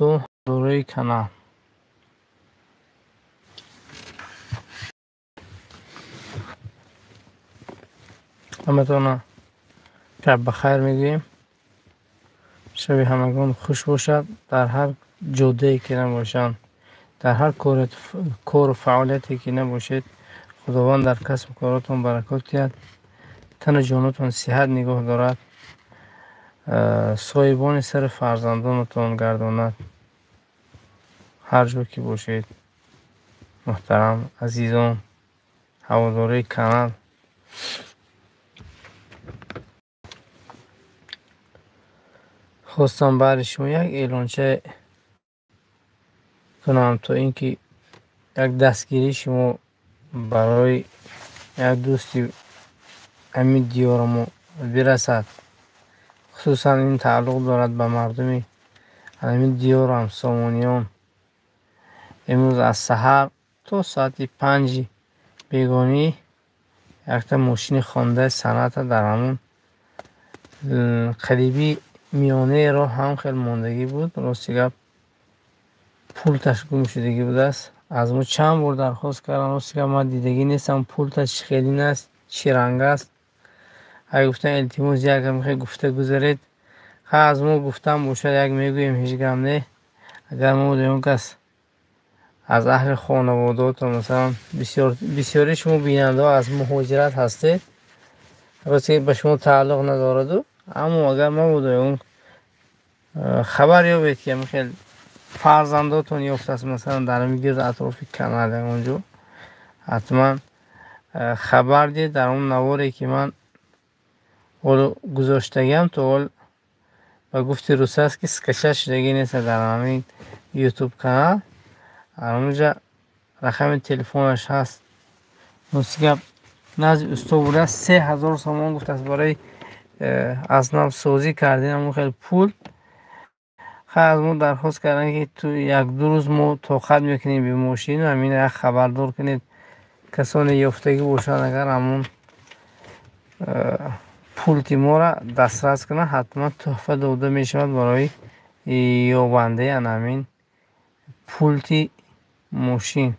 Дӯстон, дораи канал. Ҳаматона шаб бахайр мегӯем. Шаби ҳамагон хуш бошад. Дар ҳар ҷодае ки набошанд, дар ҳар кору фаъолияте ки набошед, Худованд дар касбу коротон баракот диҳад, тану ҷонотон сиҳат нигоҳ дорад, соҳибони сари фарзандонатон гардонад. Ҳар ҷо ки бошед, муҳтарам азизон, ҳаводорои канал. Хостам баъди шумо як эълонча кунам, то ин ки як дастгирии шумо барои як дӯсти ҳамин диёрамо бирасад. Хусусан ин тааллуқ дорад ба мардуми ҳамин диёрам, сомониён. Имрӯз аз саҳар то соати 5 бегонӣ якта мошини хондаи санъата дар ҳамон қариби миёнаи роҳ ҳам хел мондагӣ буд. Рости гап, пулташ гум шудагӣ будааст. Аз мо чанд бор дархост кардам, рости гап ман дидагӣ нестам, пулташ чӣ хелин аст, чӣ ранг аст. Ай гуфтам, илтимос, як мехоҳед гуфта гузаред. Ха, аз мо гуфтам бошад, як мегӯем, ҳеҷ гап не. Агар мо он кас аз аҳли хонаводаотон, масалан, бисёри шумо бинандаҳо аз муҳоҷират ҳастед, рости ба шумо тааллуқ надораду, аммо агар мабодо он хабар ёбед, ки хел фарзандотон ёфтааст, масалан, дар ҳамин гирду атрофи канал ягон ҷо, ҳатман хабар диҳед. Дар он наворе ки ман ҳоло гузоштагиам, то ҳол ба гуфти руса аст, ки скачать шудагӣ нест дар ҳамин ютуб канал. Дар онҷа рақами телефонаш ҳаст. Рости гап, назди усто будааст, 3000 сомон гуфтааст барои аз навсозӣ кардани ҳамон хел пул. Ха, аз мо дархост карданд, ки ту як-ду рӯз мо тоқат мекунем бе мошину, ҳамин як хабардор кунед, касоне ёфтагӣ бошанд, агар ҳамон пулти моро дастрас кунанд, ҳатман тӯҳфа дода мешавад барои ёбандаи ана ҳамин пулти мошин.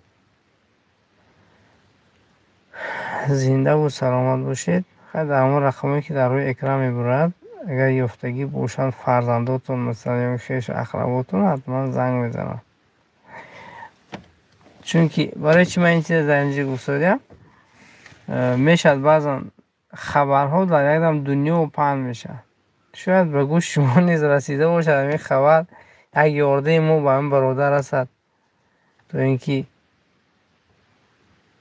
Зиндаву саломат бошед. Хай, дар ҳамон рақамое ки дар рӯи экран мебурад, агар ёфтагӣ бошанд фарзандотон, масалан, ё хешу ақработон, ҳатман занг мезананд. Чунки барои чӣ ман ин чиза дар инҷо гуфтодиам, мешавад баъзан хабарҳо дар якдам дунё паҳн мешавад. Шояд ба гӯши шумо низ расида бошад ҳамин хабар, як ёрдаи мо ба ҳамин бародар расад, то ин ки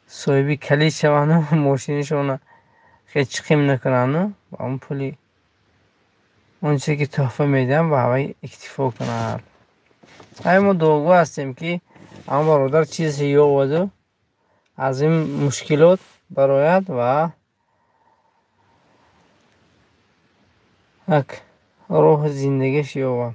соҳиби калид шаванду мошинашонро хел чиқим накунанду ба он пули он чизе ки тӯҳфа медиҳам ба ҳавай иктифо кунад. Ай, мо дуогӯ ҳастем, ки ҳамон бародар чизе ёбаду аз ин мушкилот барояд ва як роҳи зиндагиш ёбад.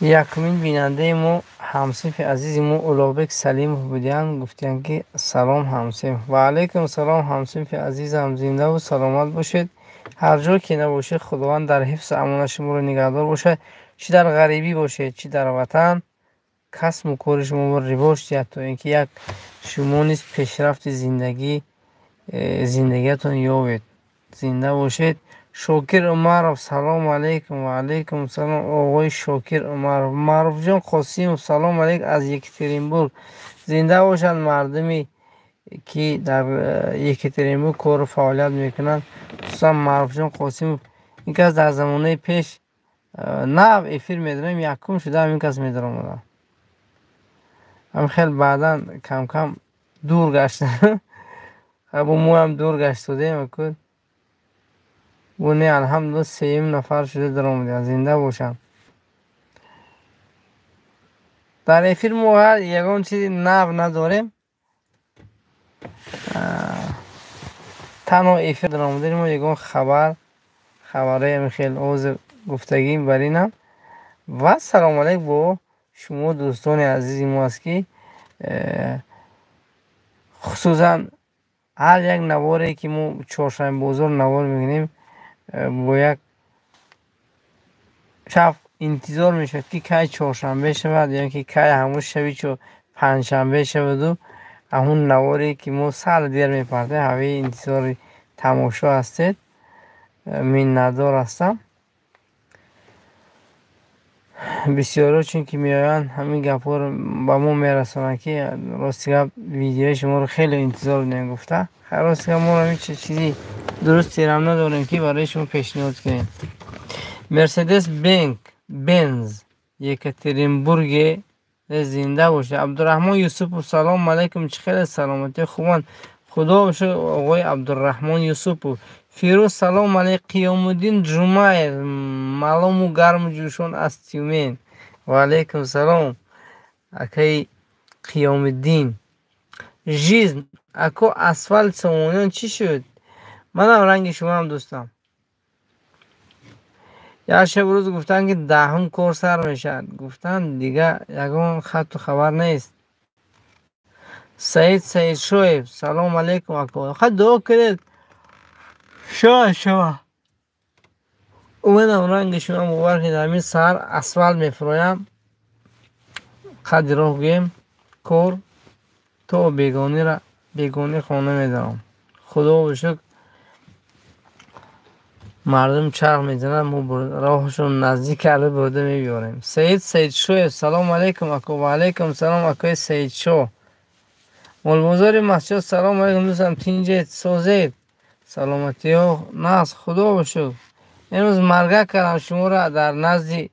Якумин бинандаи мо ҳамсинфи азизи мо Улуғбек Салимов будиянд. Гуфтиянд, ки салом, ҳамсинф. Ва алайкум салом, ҳамсинфи азизам, зиндаву саломат бошед. Ҳар ҷо ки набошед, Худованд дар ҳифзу амонат шуморо нигаҳдор бошад. Чӣ дар ғарибӣ бошед, чӣ дар ватан, касбу кори шуморо ривоҷ диҳад, то ин ки як шумо низ пешрафти зиндагиятон ёбед. Зинда бошед. Шокир Умаров, салому алайкум. Ва алайкум салом, оғои Шокир Умаров. Маъруфҷон Қосимов, салому алайкум аз Екатеринбург. Зинда бошанд мардуме ки дар Екатеринбург кору фаъолият мекунанд, хусусан Маъруфҷон Қосимов. Ин кас дар замонаи пеш нав эфир медорем, якум шуда ҳамин кас медаромадам. Ҳамин хел баъдан камкам дур гашт, бо моам дур гаштодем. Бу не, алҳамдулилла, сеюм нафар шуда даромадем. Зинда бошанд. Дар эфир мо ягон чизи нав надорем, танҳо эфир даромадани мо ягон хабар, хабарҳои ҳамин хел ҳозир гуфтагим бар инам. Ва салому алайк бо шумо, дӯстони азизи мо аст, ки хусусан Ҳар як наворе ки мо чоршанбе бозор навор мекунем, бо як шаб интизор мешавад, ки кай чоршанбе шавад ё ки кай ҳамун шаби панҷшанбе шаваду ҳамун наворе ки мо сар дер мепартоем, ҳавои интизори тамошо ҳастед. Миннатдор ҳастам. Бисёриҳо чунки меоянд, ҳамин гапҳоро ба мо мерасонанд, ки рости гап, видеои шуморо хеле интизор будем гуфта. Хайр, рости гап, моро ҳеҷ чизи дурустерам надорем, ки барои шумо пешниҳод кунем. Мерседес Бенз Екатеринбурге, зинда бошед. Абдураҳмон Юсупов, салому алайкум, чӣ хеле, саломатӣ хубанд? Худо шукр, оғои Абдураҳмон Юсупов. Фирӯз, салому алайкум. Қиёмуддин Ҷумаев, малому гарму ҷӯшон аз Тюмен. Ва алайкум салом, акаи Қиёмуддин. Жизнь, ако, асфалт Сомониён чӣ шуд? Манам ранги шумоам, дӯстам. Як шаб рӯз гуфтанд, ки 10-ум кор сар мешавад. Гуфтанд, дига ягон хатту хабар нест. Саид Саидшоев, салому алайкум, ако. Хай, дуо кунед, шояд шава. Манам ранги шумоам, бовар кунед, ҳамин саҳар асфалт мефуроям. Қадри роҳ гӯем, кор то бегонира бегонӣ хона медарам. Худо шукр, мардум чарх мезанад, мо роҳашон наздик карда бурда мебиёрем. Саид Саидшоев, салому алайкум, ако. Ва алайкум салом, акои Саидшоҳ. Молбозори Масҷид, салому алайкум, дӯстам, тинҷед, созед? Саломатиҳо нағз, худо шукр. Имрӯз марга кардам шуморо дар назди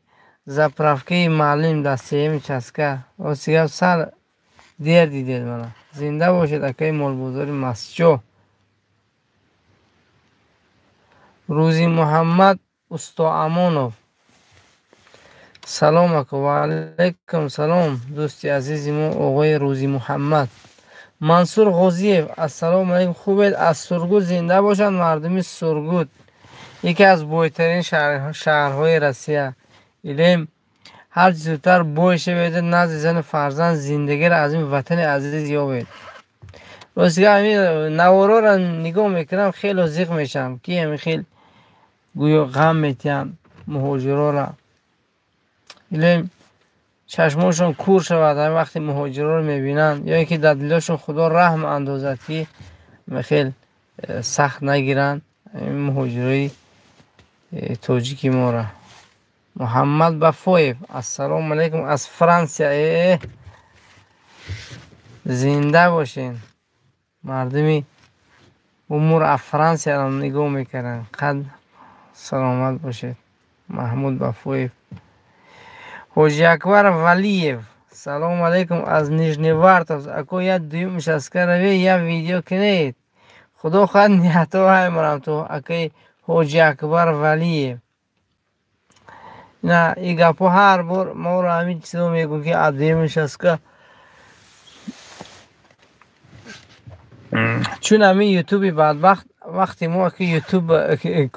заправкаи маълим дар сеюми участка. Рости гап, сар дер дидед мана. Зинда бошед, акои Молбозори Масҷо. Рӯзи Муҳаммад Устоамонов, салом, ако. Ва алайкум салом, дӯсти азизи мо, оғои Рӯзи Муҳаммад. Мансур Ғозиев, ассалому алайкум, хубед? Аз Сургут. Зинда бошанд мардуми Сургут, яке аз бойтарин шаҳрҳои Россия. Илем ҳарчи зудтар бой шаведу назди зану фарзанд зиндагиро аз ин ватани азиз ёбед. Рости гап, ҳамин наворҳоро нигоҳ мекунам, хело зиқ мешавам, ки ҳамин хел гӯё ғам метиҳанд муҳоҷирора. Илем чашмошон кур шавад ҳамин вақте муҳоҷирро мебинанд, ё ин ки дар дилошон Худо раҳм андозад, ки хел сахт нагиранд муҳоҷирои тоҷики моро. Муҳаммад Бафоев, ассалому алайкум аз Франсия. Зинда бошед, мардуми умур аз Франсияро нигоҳ мекарданд. Қад саломат бошед, Маҳмуд Бафоев. Ҳоҷи Акбар Валиев, салому алайкум аз Нижневартовск. Ако, я дуюм участка равед, я видео кунед. Худо хоҳад, ниятҳо ҳайморам то, акаи Ҳоҷи Акбар Валиев. На, ин гапҳо ҳар бор моро ҳамин чизо мегӯ, ки аз дуюм участка, чун ҳамин Ютуби бадбахт, вақте мо ки Ютуб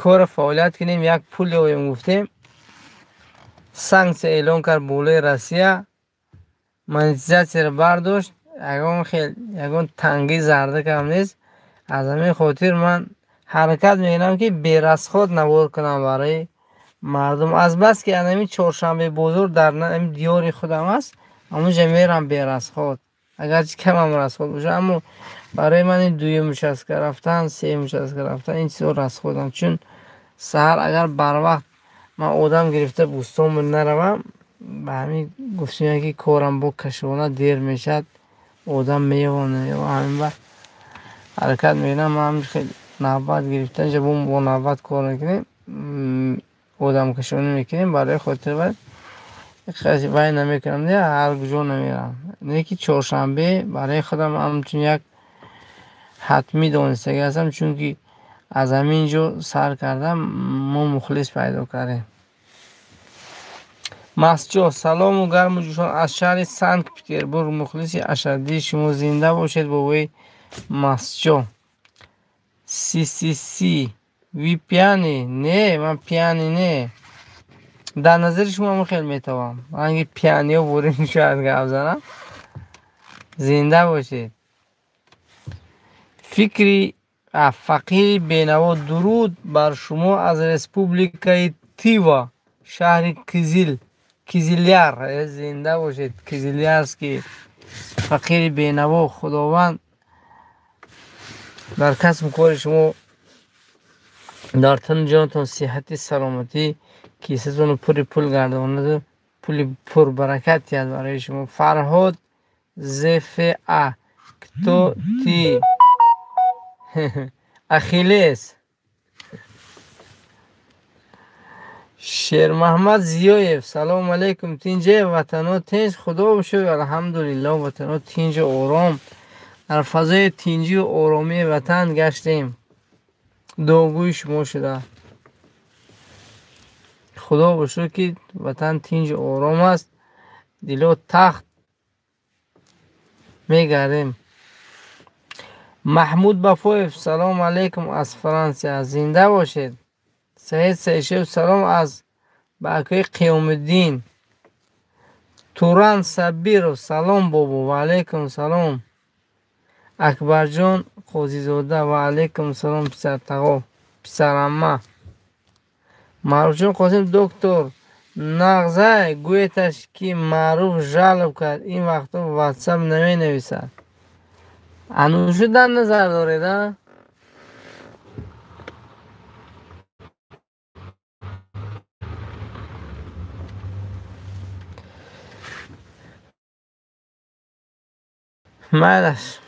корро фаъолият кунем, як пул ёбем гуфтем, санксия эълон кард болои Россия, монетизатсияро бардошт, ягон хел ягон танги зардакам нест. Аз ҳамин хотир ман ҳаракат мекунам, ки берасход навор кунам барои мардум. Азбаски ҳамин чоршанбе бозор дар ҳамин диёри худам аст, ҳамонҷа мерам берасход, агарчи камам расход бошад, аммо барои ман ин дуюм участка рафтан, сеюм участка рафтан, ин чизҳо расходам, чун саҳар агар барвақт ман одам гирифта бӯстонбо наравам, ба ҳамин гуфтем, ки корам бо кашона дер мешавад, одам меёвам, намеёвам. Ҳамин ба ҳаракат мекунам, ман хел навбат гирифта инҷа бо навбат кор мекунем, одамкашонӣ мекунем. Барои хотир вай намекунам, ҳар куҷо намерам. Не ки чоршанбе барои худам ҳамчун як ҳатмӣ донистагӣ ҳастам, чунки аз ҳамин ҷо сар карда мо мухлис пайдо кардем. Масҷо, салому гарму ҷӯшон аз шаҳри Санкт Петербург, мухлиси ашаддии шумо. Зинда бошед, бобои Масҷо. Сисиси, вы пьяный? Не, ман пьяный не. Дар назари шумо хел метавам ранги пьяниё ворид шояд гап занам. Зинда бошед. Фикри фақири бенаво, дуруд бар шумо аз республикаи Тива, шаҳри Кизиляр. Зинда бошед, Кизилярский. Фақири бенаво, Худованд дар касбу кори шумо, дар тану ҷонатон сиҳати саломатӣ, кисатонро пури пул гардонаду пули пурбаракат диҳад барои шумо. Фарҳод ЗФА, кто ты? Ахиллес. Шермаҳмад Зиёев, салому алайкум, тинҷе ватано тинҷ, худо шукр, алҳамдулилло, ватано тинҷу ором, дар фазои тинҷию оромии ватан гаштем, дуогӯи шумо шуда. Худо шукр, ки ватан тинҷу ором аст, дило тахт мегардем. Маҳмуд Бафоев, салому алайкум аз Франсия, зинда бошед. Саид Саишев, салом аз ба акои Қиёмиддин. Туран Сабиров, салом бобо, ва алайкум салом. Акбарҷон Қозизода, ва алайкум салом писартағо, писарамма. Маъруфҷон Қосим, доктор нағзай, гӯеташ ки Маъруф жалоб кард, ин вақтҳо ватсап наменависад. Анӯшу дар назар доред, а? Майлаш.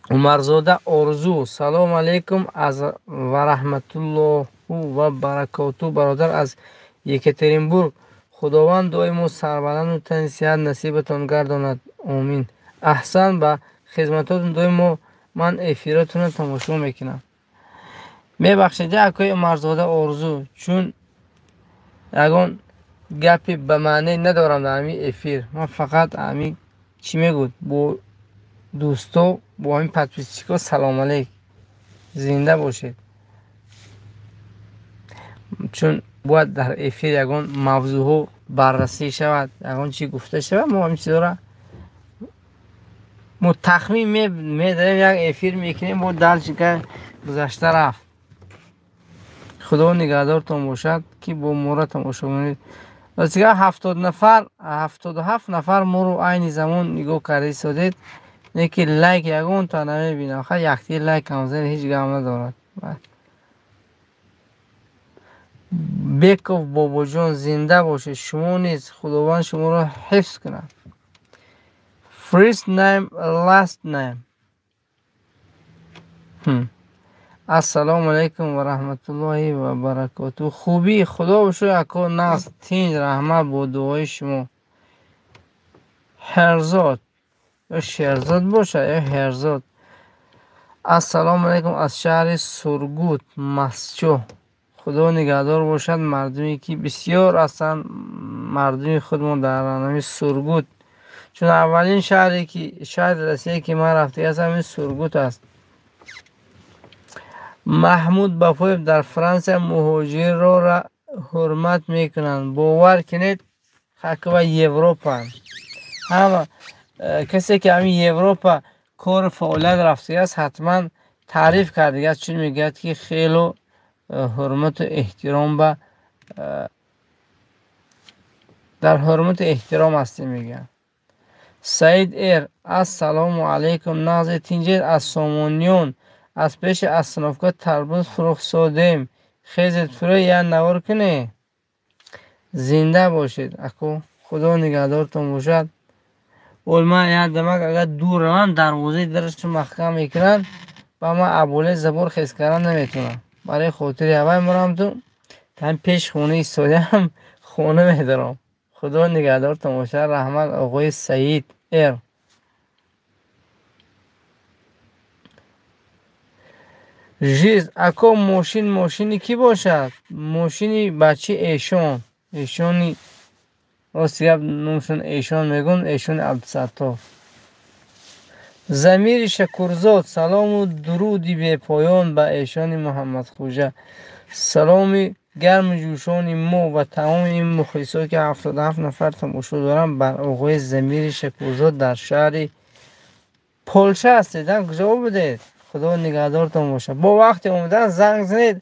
Умарзода Орзу, салому алайкум аз ва раҳматуллоҳу ва баракоту, бародар аз Екатеринбург. Худованд доимо сарбаланду тани сиҳат насибатон гардонад, омин. Аҳсан ба хизматотон, доимо ман эфиротонро тамошо мекунам. Мебахшед, акои Умарзода Орзу, чун ягон гапи ба маъне надорам дар ҳамин эфир. Ман фақат ҳамин чӣ мегӯд, бо дӯсто, бо ҳамин подписчико салом алейк, зинда бошед. Чун бояд дар эфир ягон мавзӯъҳо баррасӣ шавад, ягон чӣ гуфта шавад, мо ҳамин чизҳоро мо тахмин медарем, як эфир мекунем, бо далчика гузашта рафт. Худо нигаҳдортон бошад, ки бо моро тамошо кунед. Ростига 70 нафар, 77 нафар моро айни замон нигоҳ карда истодед, не ки лайк ягонта намебинам. Ха, якти лайк ҳам зер ҳеҷ гап надорад. Беков Бобоҷон, зинда бошед, шумо низ Худованд шуморо ҳифз кунад. First name, last name. Ассалому алайкум ва раҳматуллоҳи ва баракоту. Хубӣ, худо шукр, ако нағз, тинҷ, раҳмат бо дуои шумо. Ҳерзод ё Шерзод бошад ё Ҳерзод. Ассалому алайкум аз шаҳри Сургут, Масчоҳ. Худо нигаҳдор бошад мардуме ки бисёр ҳастанд, мардуми худмон дар ҳамин Сургут. Чун аввалин шаҳре ки шаҳри Россия ки ман рафтагӣ ҳастам, ҳамин Сургут аст. Маҳмуд Бафоев, дар Франсия муҳоҷирро ҳурмат мекунанд. Бовар кунед, ҳаква Европа. Ҳама касе ки ҳамин Европа кору фаъолият рафтагӣ аст, ҳатман таъриф кардагӣ аст, чун мегӯяд ки хело ҳурмату эҳтиром ба дар ҳурмату эҳтиром ҳастем, мегӯянд. Саид Эр, ассалому алайкум, нағзи тинҷед аз Сомониён, аз пеши остановка тарбуз фурӯхсодем, хезед фурӯ як навор кунед. Зинда бошед, ако, Худо нигаҳдортон бошад. Ол ман як дамак агар дур равам, дарвозаи дарашро маҳкам мекунанд, ба ман аболаи забор хез кардан наметавонам. Барои хотири ҳавай меравам ту ҳам пеш хона истодаам, хона медарам. Худо нигаҳдортон бошад. Раҳмат, оғои Саид Эр. Жиз, ако мошин мошини кӣ бошад? Мошини бачи Эшон. Эшони, рости гап номшон Эшон мегӯм, Эшони Абдусаттор. Замири Шакурзод, салому дуруди бепоён ба Эшони Муҳаммадхӯҷа. Саломи гарму ҷӯшони мо ва тамоми ин мухлисо ки 77 нафар тамошо доранд бар оғои Замири Шакурзод дар шаҳри Полша ҳастед, куҷо будед? Худо нигаҳдортон бошад. Бо вақти омадан занг занед,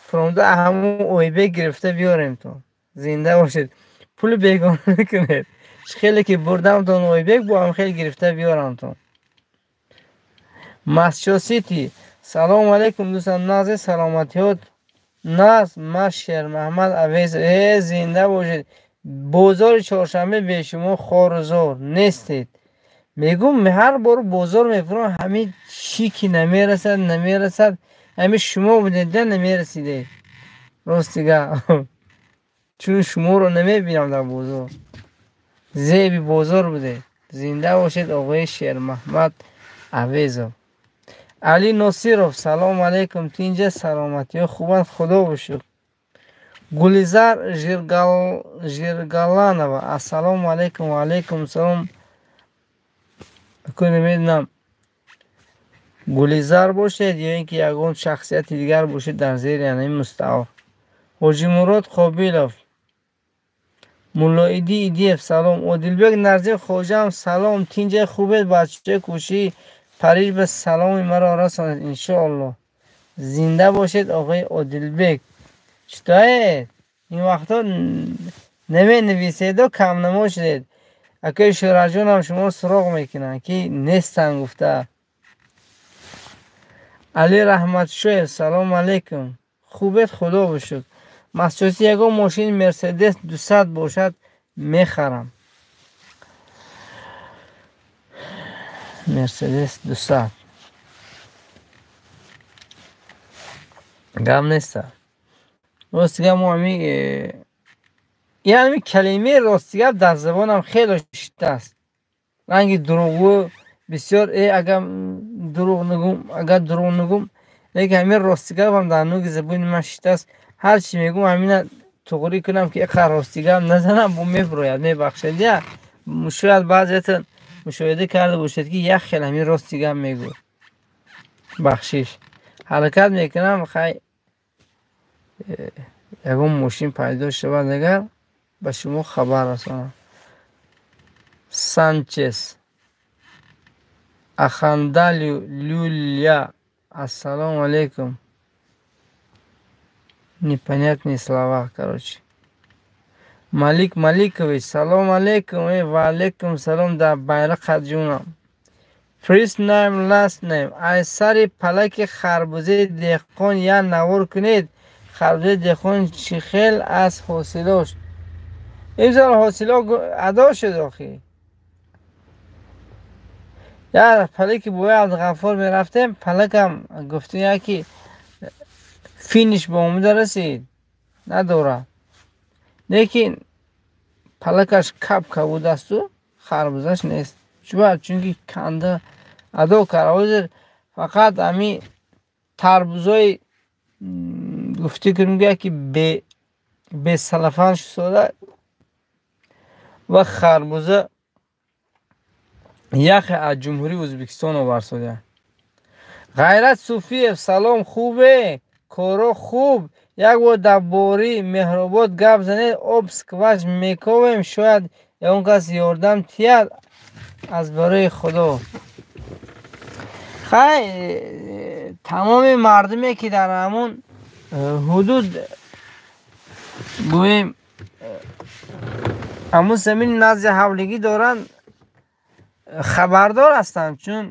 фуромада ҳамун Ойбек гирифта биёремтон. Зинда бошед. Пули бегона накунед. Чӣ хеле ки бурдамтон Ойбек, бо ҳам хеле гирифта биёрамтон. Масчо Сити. Салому алейкум, дӯстам, нази саломатиҳот. Наз ма Шермаҳмад Авез. Зинда бошед. Бозори Чоршанбе бе шумо хору зор нестед. Мегум ҳар бор бозор мефурам, ҳамин чӣ ки намерасад, намерасад. Ҳамин шумо будед, да намерасидед. Рости гап. Чун шуморо намебинам дар бозор. Зеби бозор будед. Зинда бошед, оғои Шермаҳмад Авезов. Али Носиров, салому алейкум, тинҷа, саломатиҳо хубанд, худо бошуд. Гулизар Жиргаланова, ассалому алейкум, ва алейкум салом. Намедонам Гулизар бошед ё ин ки ягон шахсияти дигар бошед дар зери ҳамин мустаор. Ҳоҷимурод Қобилов, Муллоиди Идиев, салом. Одилбек Нарзиев, хоҷаам, салом, тинҷа, хубед, бачаи кӯшии Париж ба саломи маро расонед, иншоаллоҳ. Зинда бошед, оғои Одилбек. Читоед? Ин вақтҳо наменависеду камнамо шудед. Акои Шӯраҷонам шуморо суроғ мекунанд, ки нестанд гуфта. Али Раҳматшоев, салому алейкум. Хубед, худо бошуд. Масчоси ягон мошини Мерседес 200 бошад, мехарам. Мерседес 200. Гап неста. Рости гап мо ҳамин яъне калимаи рости гап дар забонам хеле шита аст. Ранги дурӯғгӯ бисёр, агар дурӯғ нагӯм, агар дурӯғ нагӯм, лекин ҳамин рости гапам дар нуги забони ман шита аст. Ҳар чӣ мегӯм, ҳамина туғрӣ кунам ки иқар рости гап назанам, бо мебурояд, мебахшед. Я шояд баъзеятон мушоҳида карда бошед, ки як хел ҳамин рости гап мегӯ. Бахшиш. Ҳаракат мекунам, хай ягон мошин пайдо шавад, агар ба шумо хабар расонам. Санчес Ахандалю Люля, ассалому алейкум. Непонятные слова, короче. Малик Маликович, салом алейкум. Ва алейкум салом, да байрақат ҷунам. First name, last name. Ай сари палаки харбузаи деҳқон я навор кунед. Харбузаи деҳқон чӣ хел аз ҳосилош? Имсол ҳосило адо шуд охи. Я палаки бои Абдуғаффор мерафтем, палакам гуфтем яки финиш ба омада расид. Надорад. Лекин палакаш кап кабуд асту, харбузаш нест. Чуба? Чунки канда адо кард. Ҳозир фақат ҳами тарбузои гуфтӣ кунем ки бесалафан шуд ва харбуза яхе аз Ҷумҳурии Ӯзбекистон оварсода. Ғайрат Суфиев, салом, хубе? Коро хуб. Як бор дар бораи Меҳробод гап занед, об скваж мековем, шояд ягон кас ёрдам тиҳад аз барои Худо. Хай, тамоми мардуме ки дар ҳамон ҳудуд гӯем ҳамун замини назди ҳавлигӣ доранд, хабардор ҳастанд, чун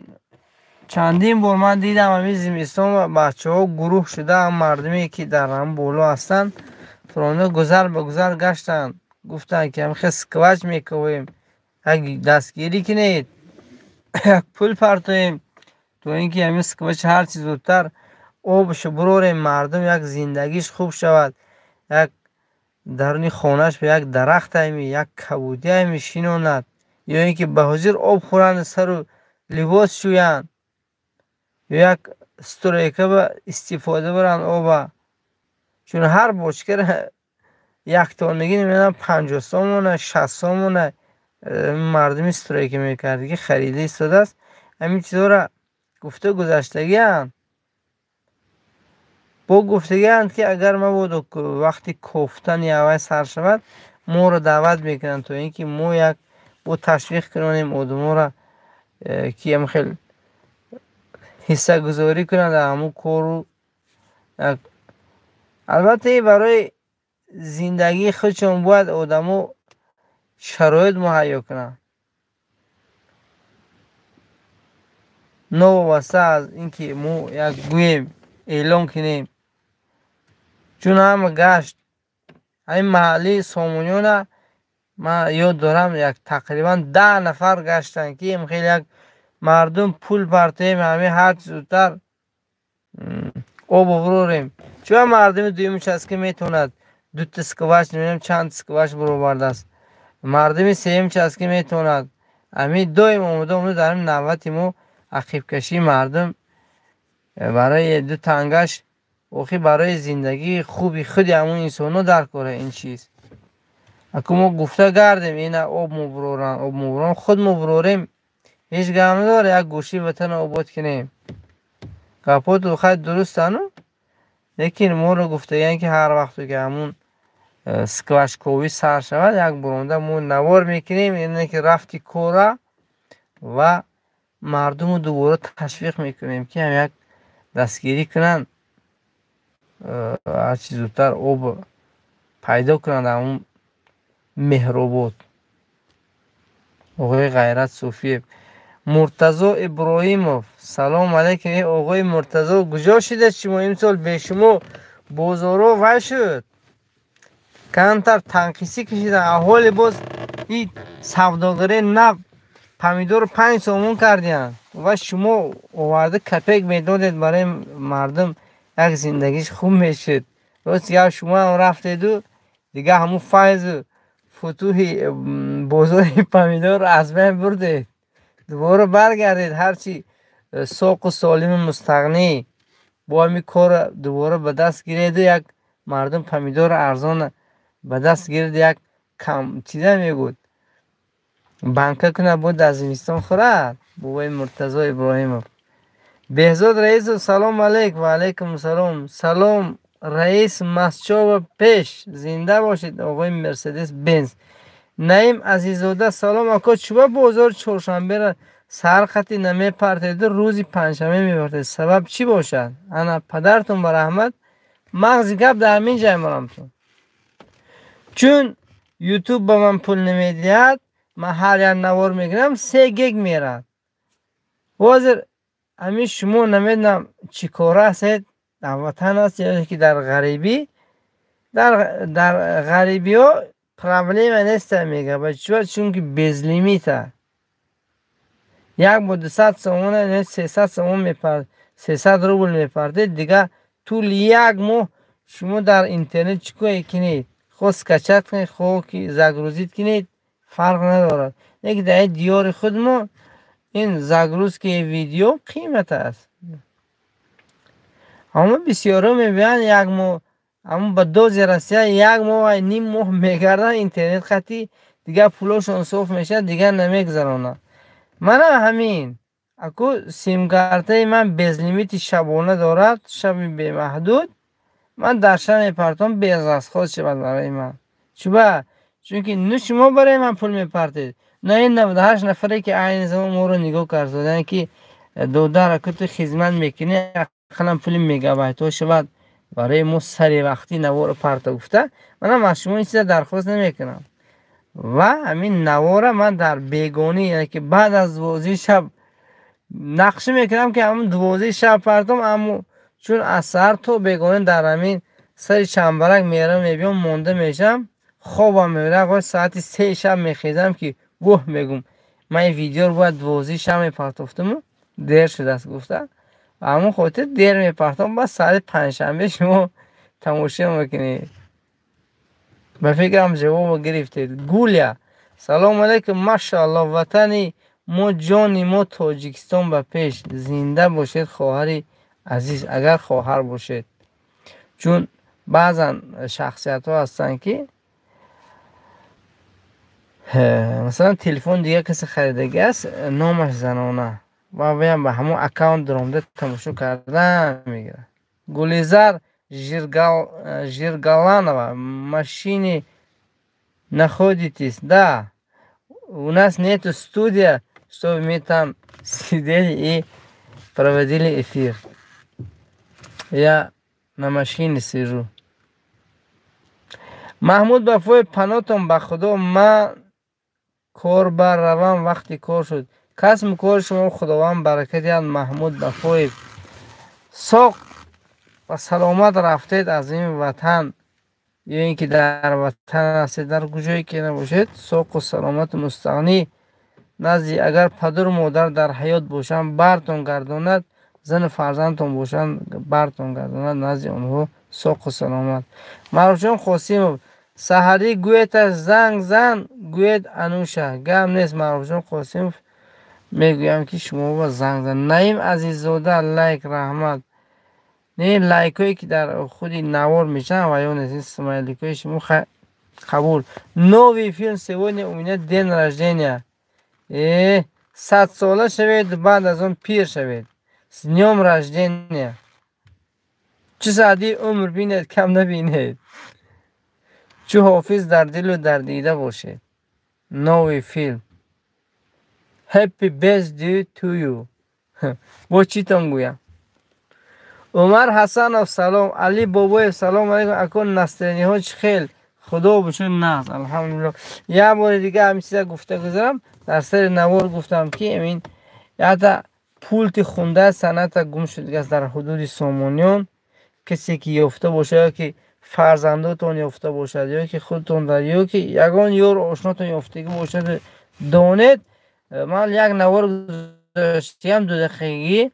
чандин бор ман дидам ҳамин зимистон бачаҳо гурӯҳ шуда, мардуме ки дар ҳамон боло ҳастанд, фуронда гузар ба гузар гаштанд, гуфтанд ки ҳамин хел сквач мековем, як дастгирӣ кунед, як пул партоем, то ин ки ҳамин сквач ҳарчи зудтар обшо бурорем, мардум як зиндагиш хуб шавад, як даруни хонааш ба як дарахт ҳами, як кабудӣ ҳами шинонад, ё ин ки ба ҳозир об хӯранд, сару либос шӯянд, ё як стройка ба истифода баранд оба. Чун ҳар бочкара яктонагӣ намедонам 50 сомона, 60 сомона мардуми стройка мекард, ки харида истодааст. Ҳамин чизҳоро гуфта гузаштагианд. Бо гуфтагианд ки агар мабодо вақти кофтани аввал сар шавад, моро даъват мекунанд, то ин ки мо як бо ташвиқ кунонем одаморо, ки ҳам хел Ҳиссагузорӣ кунанд дар ҳамун кору. Албатта, ин барои зиндагии худшон бояд одамо шароит муҳайё кунанд. Новобаста аз ин ки мо як гӯем, эълон кунем, чун ҳама гашт ҳамин маҳаллии Сомониёна ман ёд дорам, як тақрибан 10 нафар гаштанд, ки хеле як мардум пул партоем, ҳамин ҳарчи зудтар обо бурорем. Чун мардуми дуюми участка метавонад дута скваж, намедонам чанд скваж буровардааст. Мардуми сеюм участка метавонад. Ҳамин доим омода омада дар ҳамин навбати мо ақибкашии мардум барои ду тангаш, охи барои зиндагии хуби худи ҳамун инсонҳо дар кора ин чиз. Аку мо гуфта гардем, ина об мубуроранд, об мубуроранд, худ мубурорем, ҳеҷ гап надорад, як гӯшаи ватанро обод кунем. Гапҳото хай дурустану, лекин моро гуфтагиянд, ки ҳар вақте ки ҳамун скважковӣ сар шавад, як буронда мо навор мекунем, ине ки рафти кора ва мардуму дубора ташвиқ мекунем, ки ҳам як дастгирӣ кунанд, ҳарчи зудтар об пайдо кунанд ҳамун Меҳробод. Оғои Ғайрат Суфиев, Муртазо Иброҳимов, салом алейкум. Э, оғои Муртазо, куҷо шудед шумо? Имсол бе шумо бозорҳо вай шуд, камтар танқисӣ кашидан. Аҳоли боз и савдогари нав помидорро 5 сомон кардиянд ва шумо оварда копеек медодед барои мардум, як зиндагиш хуб мешуд. Рост гап, шумоам рафтеду дигар ҳамун файзу футӯҳи бозори помидорро аз байн бурдед. Дубора баргардед, ҳарчи соқу солиму мустағнӣ бо ҳамин корро дубора ба даст гиреду як мардум помидорро арзон ба даст гиред, як кам чиза мегӯд, банка кунад, бо дар зимистон хӯрад. Бобои Муртазо Иброҳимов. Беҳзод Раисов, салом алейк. Ва алайкум салом. Салом, раис, Масчова пеш, зинда бошед, оғои Мерседес Бенз. Наим Азиззода, салом, ако, чӯба бозори чоршанберо саҳар хати намепартеду рӯзи панҷшанбе мепартед, сабаб чӣ бошад? Ана, падартон ба раҳмат, мағзи гап дар ҳамин ҷай морамтон. Чун Ютуб ба ман пул намедиҳад, ман ҳар як навор мегирам, 3 гиг мерад. Ҳозир ҳамин шумо намедонам чӣ кора ҳастед, дар ватан ҳастед ё ки дар ғарибӣ. Дар ғарибиҳо проблема неста, мега чӯ, чунки безлимита як бо 200 сомона, 300 сомон мепар, 300 рубл мепардед, дигар тӯли як моҳ шумо дар интернет чӣ кор кунед, хоҳ скачать кунед, хоҳ ки загрузить кунед, фарқ надорад. Лекин дар диёри худ мо ин загрузкаи видео қимат аст. Аммо бисёрҳо мебинанд, як моҳ аммо ба дози Россия як моҳ, ним моҳ мегарданд интернет хати, дигар пулошон соф мешавад, дигар намегузаронанд. Мана ҳамин аку симкартаи ман безлимити шабона дорад, шаби бемаҳдуд. Ман дар шаб мепартом, безрасход шавад барои ман. Чуба? Чунки ну шумо барои ман пул мепартед, на ин 98 нафаре, ки айни замон моро нигоҳ кард, ки додар, аку, ту хизмат мекунӣ, ақаллан пули мегабайтҳо шавад барои мо, сари вақтӣ наворо парто гуфта. Манам аз шумо ин чиза дархост намекунам ва ҳамин навора ман дар бегонӣ, яъне ки баъд аз 12 шаб нақша мекунам, ки ҳамун 12 шаб партом. Аммо чун аз саҳар то бегонӣ дар ҳамин сари чамбарак мерам, мебиём, монда мешавам, хобам мебарад, соати 3 шаб мехезам, ки гӯҳ мегум, ман ин видеоро бояд 12 шаб мепартофтуму дер шудааст гуфта. Ба ҳамон хотир дер мепартом, баъд соати панҷшанбе шумо тамошо мекунед. Ба фикрам, ҷавобо гирифтед. Гуля, салому алайкум. Машаалло, ватани мо, ҷони мо, Тоҷикистон ба пеш, зинда бошед, хоҳари азиз, агар хоҳар бошед, чун баъзан шахсиятҳо ҳастанд, ки масалан телефон дигар касе харидагӣ аст, номаш занона, ва ваям ба ҳамон аккаунт даромада тамошо кардан мегирад. Гулизар Жиргаланова, машине находитесь? Да, у нас нету студия, чтобы мы там сидели и Проводили эфир. Я на машине сижу. Маҳмуд Бафоев, панотон ба Худо, ман кор бар равам, вақти кор шуд. Касбу кори шумо Худованд баракат диҳад. Маҳмуд Бафоев, соқ ва саломат рафтед аз ин ватан, ё ин ки дар ватан ҳастед, дар куҷое ки набошед, соқу саломату мустағнӣ назди агар падару модар дар ҳаёт бошанд, бартон гардонад, зану фарзандтон бошанд, бартон гардонад, назди онҳо соқу саломат. Маъруфҷон Қосимов, саҳарӣ гӯеташ занг зан, гӯед Ануша. Гап нест, Маъруфҷон Қосимов, мегӯям ки шумо занг зан. Наим Азиззода, лайк, раҳмат. Не, лайкҳое ки дар худи навор мешаванд ва ё нест, смайликҳои шумо қабул. Новый фильм, сегодня у меня день рождения. 100 сола шавед, баъд аз он пир шавед. С днём рождения. Чӣ саъдии умр бинед, кам набинед. Чӯ ҳофиз дар дилу дар дида бошед. Новый фильм. Happy birthday to you. Бо читон гӯям? Умар Ҳасанов, салом. Али Бобоев, салом алейкум. Ако, настроение ҳо чӣ хел? Худо бошуд, нағз, алҳамдулилло. Як бори дига ҳамин чиза гуфта гузарам. Дар сари навор гуфтам, ки ин ята пулти хунда санъата гум шудааст дар ҳудуди Сомониён. Касе ки ёфта бошад, ё ки фарзандотон ёфта бошад, ё ки худтон дар, ё ки ягон ёру ошнотон ёфтагӣ бошад, донед, ман як навор гузоштагиам 2 дақиқагӣ,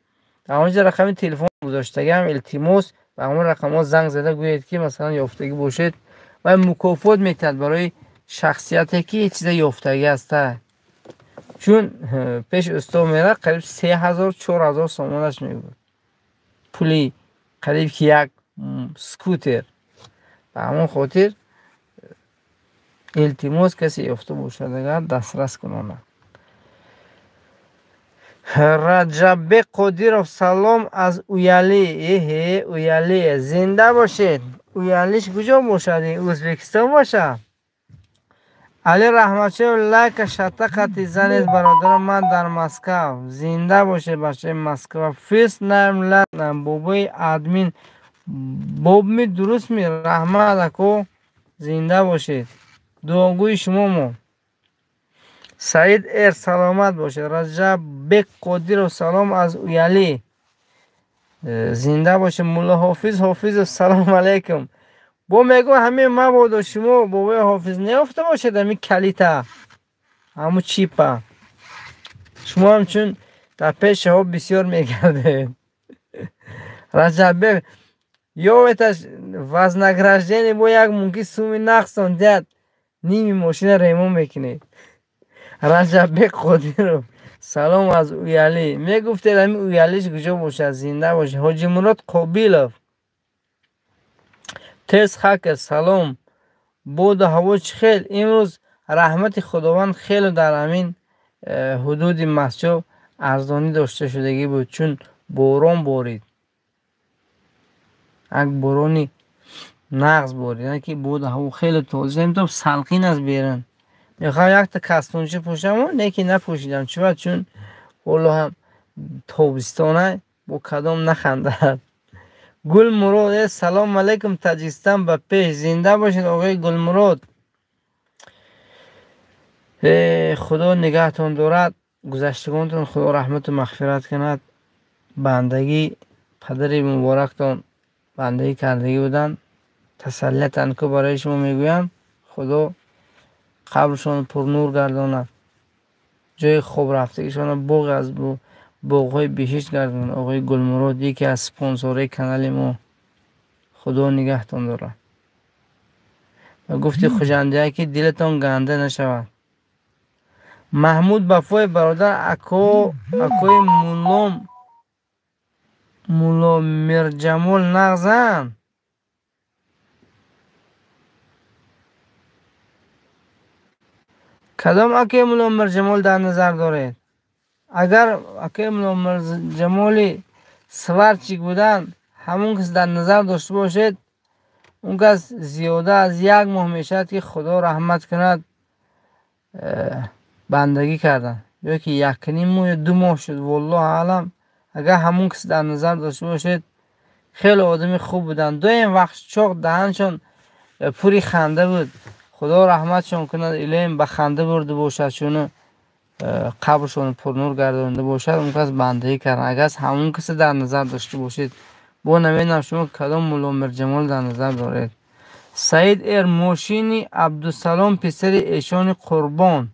дар онҷа рақами телефон гузоштагиам. Илтимос, ба ҳамон рақамҳо занг зада гӯед, ки масалан ёфтагӣ бошед, ва мукофот метиҳад барои шахсияте ки чиза ёфтагӣ аста, чун пеши устод мерад, қариб 3000, 4000 сомонаш мебуд, пули қариб ки як скутер. Ба ҳамон хотир илтимос, касе ёфта бошад агар, дастрас кунонад. Раҷаббек Қодиров, салом аз Уялӣ. Эҳе, Уялӣ, зинда бошед. Уялиш куҷо бошад? Ӯзбекистон бошад. Али Раҳматшоев, лайка шатақати занед, бародарон, ман дар Москав. Зинда бошед, бачаи Москва. First name, бобои админ бобми, дурустми? Раҳмат, ако, зинда бошед, дуогӯи шумо мо. Саид Эр, саломат бошед. Раҷаббек Қодиров, салом аз Уялӣ, зинда бошед. Муллоҳофиз Ҳофизов, салом алейкум. Бо мегӯ, ҳамин мабодо шумо, бобои Ҳофиз, неёфта бошед ҳамин калита, ҳамун чипа. Шумо ҳамчун дар пешаҳо бисёр мегардед. Раҷаббек, ёветаш вознаграждение, бо як мумкин суми нақсон диҳад, ними мошина ремон мекунед. Раҷаббек Қодиров, салом аз Уялӣ. Мегуфтед, ҳамин Уялиш куҷо бошад? Зинда бошед. Ҳоҷимурод Қобилов, тез хакер, салом. Боду ҳаво чӣ хел имрӯз? Раҳмати Худованд, хеле дар ҳамин ҳудуди Масҷоб арзонӣ дошта шудагӣ буд, чун борон борид, як борони нағз борид, ки боду ҳаво хеле тоза, то салқин аст берун. Мехоҳам якта кастунча пӯшаму, лекин напӯшидам. Чиба? Чун ҳоло ҳам тобистона, бо кадом нахандад. Гулмурод, салом алейкум, Таҷикистон ба пеш. Зинда бошед, оғои Гулмурод, Худо нигаҳтон дорад. Гузаштагонтон Худо раҳмату мағфират кунад. Бандагӣ падари муборактон бандагӣ кардагӣ буданд, тасаллиятан ку барои шумо мегӯям. Худо қабршон пурнур гардонад, ҷои хоб рафтагишонро боғе аз боғҳои биҳишт гардонад. Оғои Гулмурод, яке аз спонсорҳои канали мо, Худо нигаҳтон дорад. Ва гуфти хуҷандия, ки дилатон ганда нашавад. Маҳмуд Бафоев, бародар, акои мулло Мирҷамол нағзанд? Кадом акои мулло Мирҷамол дар назар доред? Агар акои мулло Мирҷамоли сварщик буданд, ҳамон кас дар назар дошта бошед, он кас зиёда аз як моҳ мешавад, ки Худо раҳмат кунад, бандагӣ карданд, ё ки 1.5 моҳ ё 2 моҳ шуд, воллоҳу аълам. Агар ҳамун кис дар назар дошта бошед, хеле одами хуб буданд. Доим вақт чоқ даҳаншон пури ханда буд. Худо раҳматшон кунад, илоҳим ба ханда бурда бошад, чуну қабршон пурнур гардонда бошад. Он кас бандагӣ кард. Агар ҳамун киса дар назар дошта бошед, бо намедонам шумо кадом мулло Мирҷамол дар назар доред. Саид эр мошини Абдусалом писари эшони Қурбон.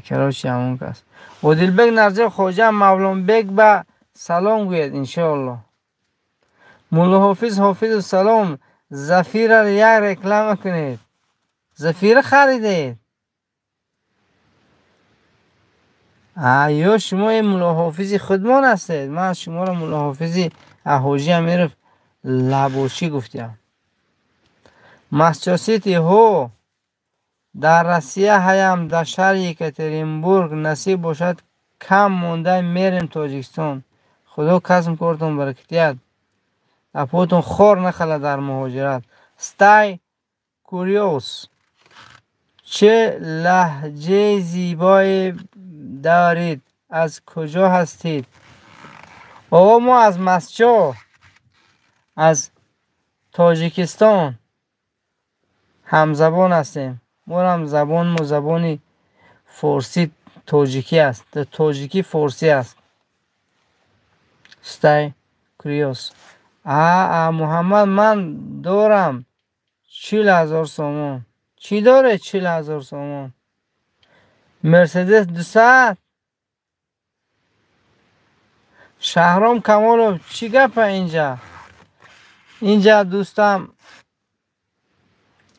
Короче, ҳамун кас. Одилбек Нарҷаб хоҷа Мавлонбек ба салом гӯяд иншоаллоҳ. Мулло Ҳофиз Ҳофизу салом. Зафира як реклама кунед. Зафира харидед? Ё шумо мулло Ҳофизи худмон ҳастед? Ман шуморо мулло Ҳофизи Аҳоҷи Амиров Лабочӣ гуфтям. Масчосити ҳо дар Россия ҳаям, дар шаҳри Екатеринбург. Насиб бошад, кам монда мерем Тоҷикистон. Худо касм кортон баракатият. Апотон хор нахала дар муҳоҷират. Стай Куриос. Чӣ лаҳҷаи зибое доред? Аз куҷо ҳастед? Оғо, мо аз Масчо, аз Тоҷикистон ҳамзабон ҳастем. Мо забонмо забони форсӣ тоҷикӣ аст. Тоҷикӣ форсӣ аст. Стай Куриос. Муҳаммад, ман дорам 40,000 сомон. Чӣ доред 40,000 сомон? Мерседес 200? Шаҳром Камолов, чӣ гапа инҷа? Инҷа дӯстам,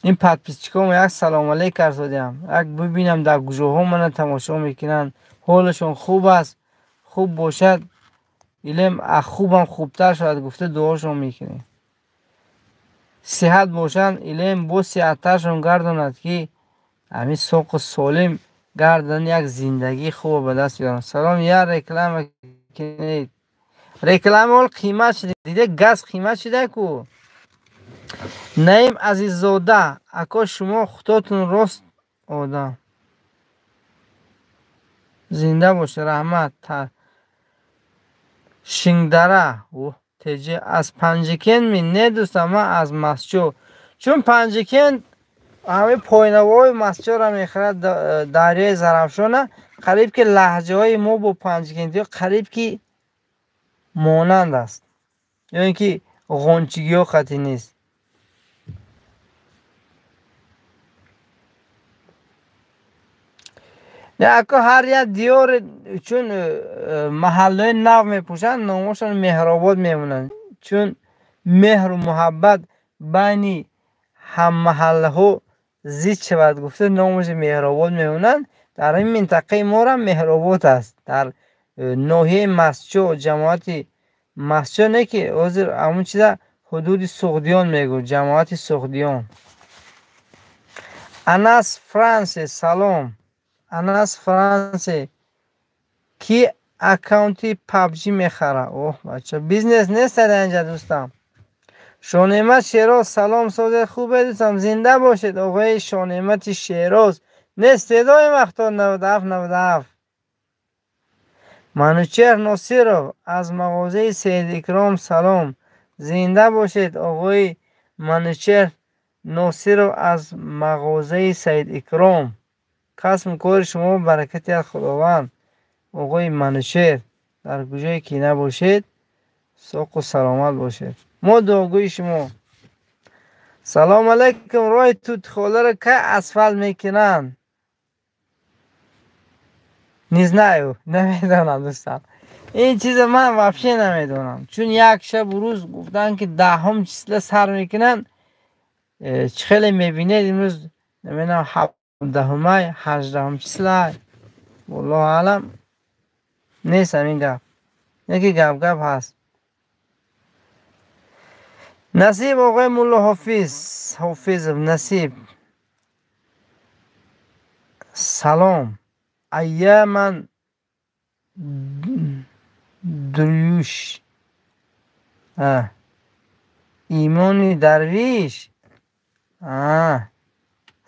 ин подписчикомо як салом алейк карсодиам. Як бибинам дар куҷоҳо мана тамошо мекунанд. Ҳолашон хуб аст. Хуб бошад, илм хубам хубтар шавад гуфта дуошон мекунем. Сиҳат бошанд, илм боз сиҳаттаршон гардонад, ки ҳамин соқу солим гардан як зиндагии хуб ба даст биёранд. Салом, як реклама кунед. Реклама ҳол қимат шуда. Диде газ қимат шуда ку. Наим Азиззода, ако шумо худотон рост одам. Зинда бошед, раҳмат. Шингдара, теҷе аз Панҷакент ми? Не дӯстам, ман аз Масчо. Чун Панҷакент ҳамаи пойнавоҳои Масчоро мехӯрад, дарёи Зарафшона, қариб ки лаҳҷаҳои мо бо панҷакентиҳо қариб ки монанд аст. Ё ин ки ғончигиҳо қатъӣ нест. Ако ҳар як диёр чун маҳаллаҳои нав мепӯшанд, номошон Меҳробод мемонанд. Чун меҳру муҳаббат байни ҳаммаҳаллаҳо зид шавад гуфта номашо Меҳробод мемонанд. Дар ин минтақаи морам Меҳробод аст. Дар ноҳияи Масчо, ҷамоати Масчо не ки ҳозир ҳамун чиза ҳудуди Суғдиён мегӯ, ҷамоати Суғдиён. Анас Франсе, салом. Анас Франсе, ки аккаунти PUBG мехара? Оҳ, бача, бизнес нест дар инҷа дӯстам. Шонемат Шероз, салом, созед, хубе дӯстам, зинда бошед. Оғои Шонемати Шероз нест седои вақто 97 97. Манучеҳр Носиров аз мағозаи Саид Икром, салом, зинда бошед. Оғои Манучеҳр Носиров аз мағозаи Саид Икром. Касбу кори шумо баракати аз Худованд. Оғои Манучеҳр, дар куҷое ки набошед, соқу саломат бошед. Мо дуогӯи шумо. Салом алайкум. Роҳи Тутхоларо кай асфалт мекунанд? Не знаю, намедонам дӯстам. Ин чиза ман вообще намедонам. Чун як шабу рӯз гуфтанд ки 10 числа сар мекунанд. Чӣ хеле мебинед имрӯз намедонам 17-май, 18 числа. Валлоҳу аълам. Нест ҳамин гап. Яке гап-гап ҳаст. Насиб оғои Мулло Ҳофиз, Ҳофизов Насиб. Салом. Айя ман Дрюш. Имони Дарвиш.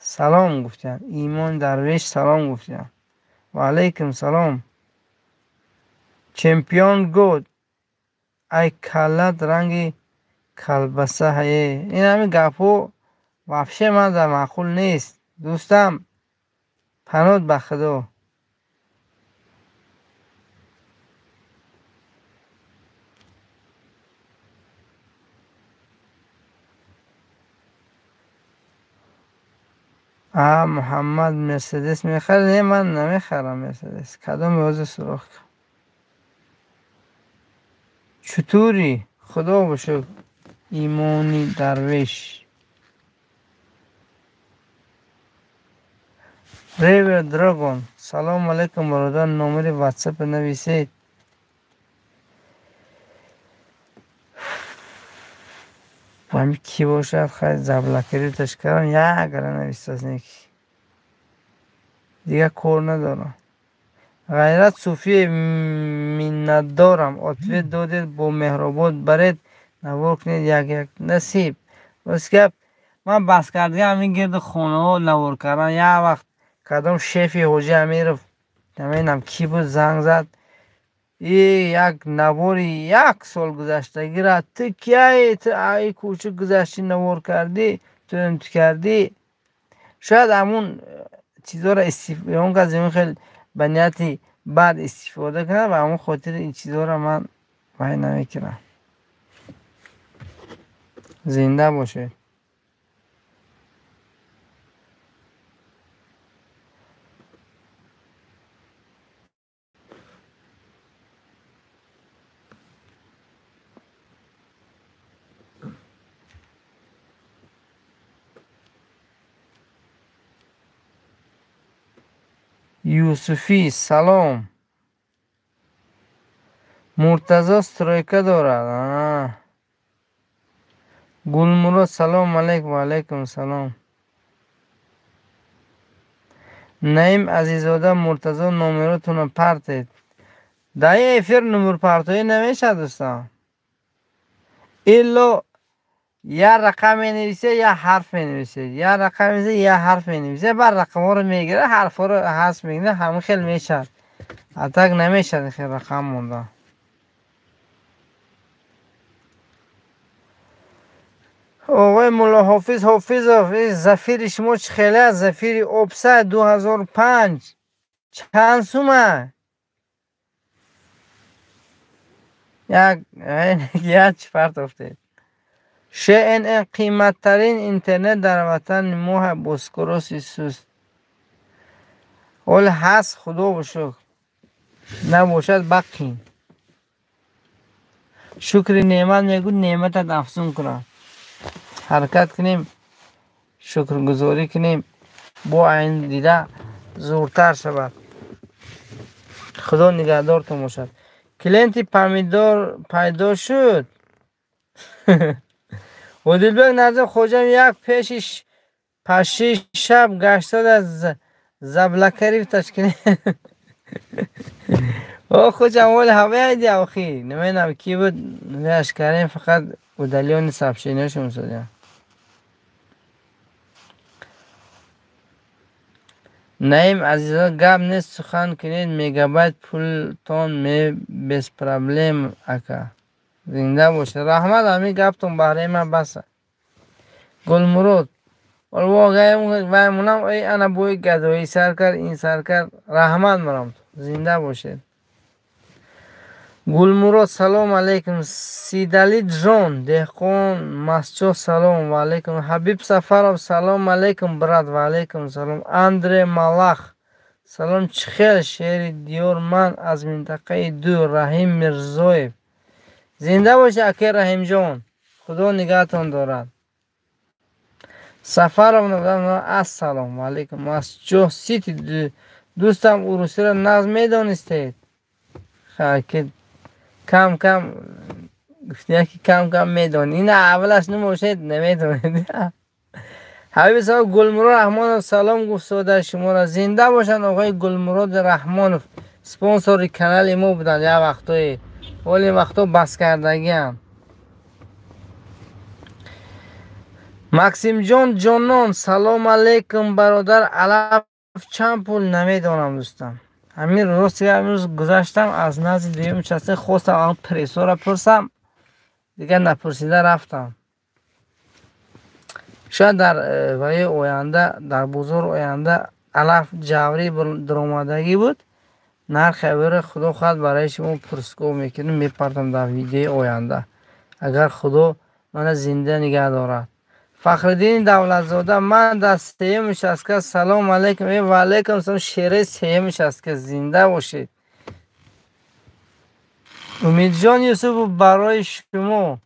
Салом гуфтанд. Имон Дарвеш салом гуфтанд. Ва алайкум салом. Чемпион год. Ай каллат ранги калбаса ҳае. Ин ҳамин гапҳо вообще ман дар маъқул нест. Дӯстам, панод ба Худо. А Муҳаммад Мерседес мехарад? Не, ман намехарам Мерседес. Кадом ҳозир суроғ кун. Чутури? Худо бошук. Имони Дарвеш. Ривер Драгон. Салом алейкум, бародар, номери WhatsApp нависед. Ҳами кӣ бошад, хай заблокириташ кардам, ягара навистааст неки. Дигар кор надорам. Ғайрат Суфиев, миннатдорам. Ответ додед, бо Меҳробод баред, навор кунед як-як. Насиб. Рост гап, ман бас кардагам ҳамин гирди хонаҳо навор кардан. Як вақт кадом шефи Ҳоҷи Амиров, намедонам кӣ буд, занг зад. И як навори як сол гузаштагира ту кияи, ту ай кӯча гузашти навор кардӣ, ту инту кардӣ. Шояд ҳамун чизҳоро он кас ин хел ба нияти бад истифода кунад ва ҳамон хотири ин чизҳоро ман вай намекунам. Зинда бошед. Юсуфӣ салом. Муртазо стройка дорад. Гулмурод салом алейкум. Ва алейкум салом. Наим Азизода, Муртазо номеротонро партед. Дар ин эфир номерпартоӣ намешавад, дӯстон. Илло я рақам менависед, я ҳарф менависед. Я рақам менависед, я ҳарф менависед. Баъд рақамҳоро мегирад, ҳарфҳоро ҳазф мекунад, ҳамин хел мешавад. А так намешавад хел рақам монда. Оғои Муллоҳофиз Ҳофизов, зафири шумо чӣ хеле аст? Зафири Опса 2005 чанд сума? Як чӣ партофтед? ШНН қиматтарин интернет дар ватани мо бо скороси суст. Ҳол ҳаст, Худо шукр. Набошад бақин. Шукри неъмат мегӯ, неъматат афзун кунад. Ҳаракат кунем, шукргузорӣ кунем, бо айн дида зуртар шавад. Худо нигаҳдортон бошад. Клиенти помидор пайдо шуд. Одилбек Назим хоҷам як пеши паши шаб гаштод аз заблокировать кунед. О хоҷам, вол ҳаваи ди охи. Намедонам ки буд, ваяш кардем, фақат удалённый сообщениҳошон содиям. Наим Азиззода, гап нест, сухан кунед, мегабайт пултон без проблем ака. Зинда бошед. Раҳмат, ҳамин гаптон баҳраи ман баса. Гулмурод, ваймонам, эй ана бои гадоӣ сар кард, ин сар кард. Раҳмат марам, зинда бошед. Гулмурод, салом алейкум. Сидали Ҷон, деҳқон Масчо, салом ва алейкум. Ҳабиб Сафаров, салом алейкум, брат, ва алейкум салом. Андре Малах, салом, чӣ хел шери диёр, ман аз минтақаи ду. Раҳим Мирзоев, зинда бошед, аке Раҳимҷон, Худо нигаҳтон дорад. Сафаров, ассалом алейкум. Масчо Сити, дӯстам, урусиро нағз медонистед? Кам кам гуфтия ки кам кам медонӣ. Ин аввалаш намошед, намедонед. Ҳабиб саҳоб, Гулмурод Раҳмонов салом гуфт сода шуморо. Зинда бошанд оғои Гулмурод Раҳмонов, спонсори канали мо буданд як вақтое. Ҳоли вақто бас кардагиам. Максимҷон ҷонон, салом алейкум бародар. Алаф чанд пул намедонам дӯстам. Ҳамин рости имрӯз гузаштам аз назди дуюм участка, хостам он прессора пурсам, дигар напурсида рафтам. Шояд дар ваи оянда, дар бозори оянда алаф ҷаврӣ даромадагӣ буд. Нархи авера худо хоҳад барои шумо пурсгоҳ мекунем, мепартам дар видеои оянда, агар худо мана зинда нигаҳ дорад. Фахриддини Давлатзода, ман дар сеюм участка. Салом алейкум. Ва алейкум салом. Шераи сеюм участка, зинда бошед. Умидҷон Юсупов, барои шумо.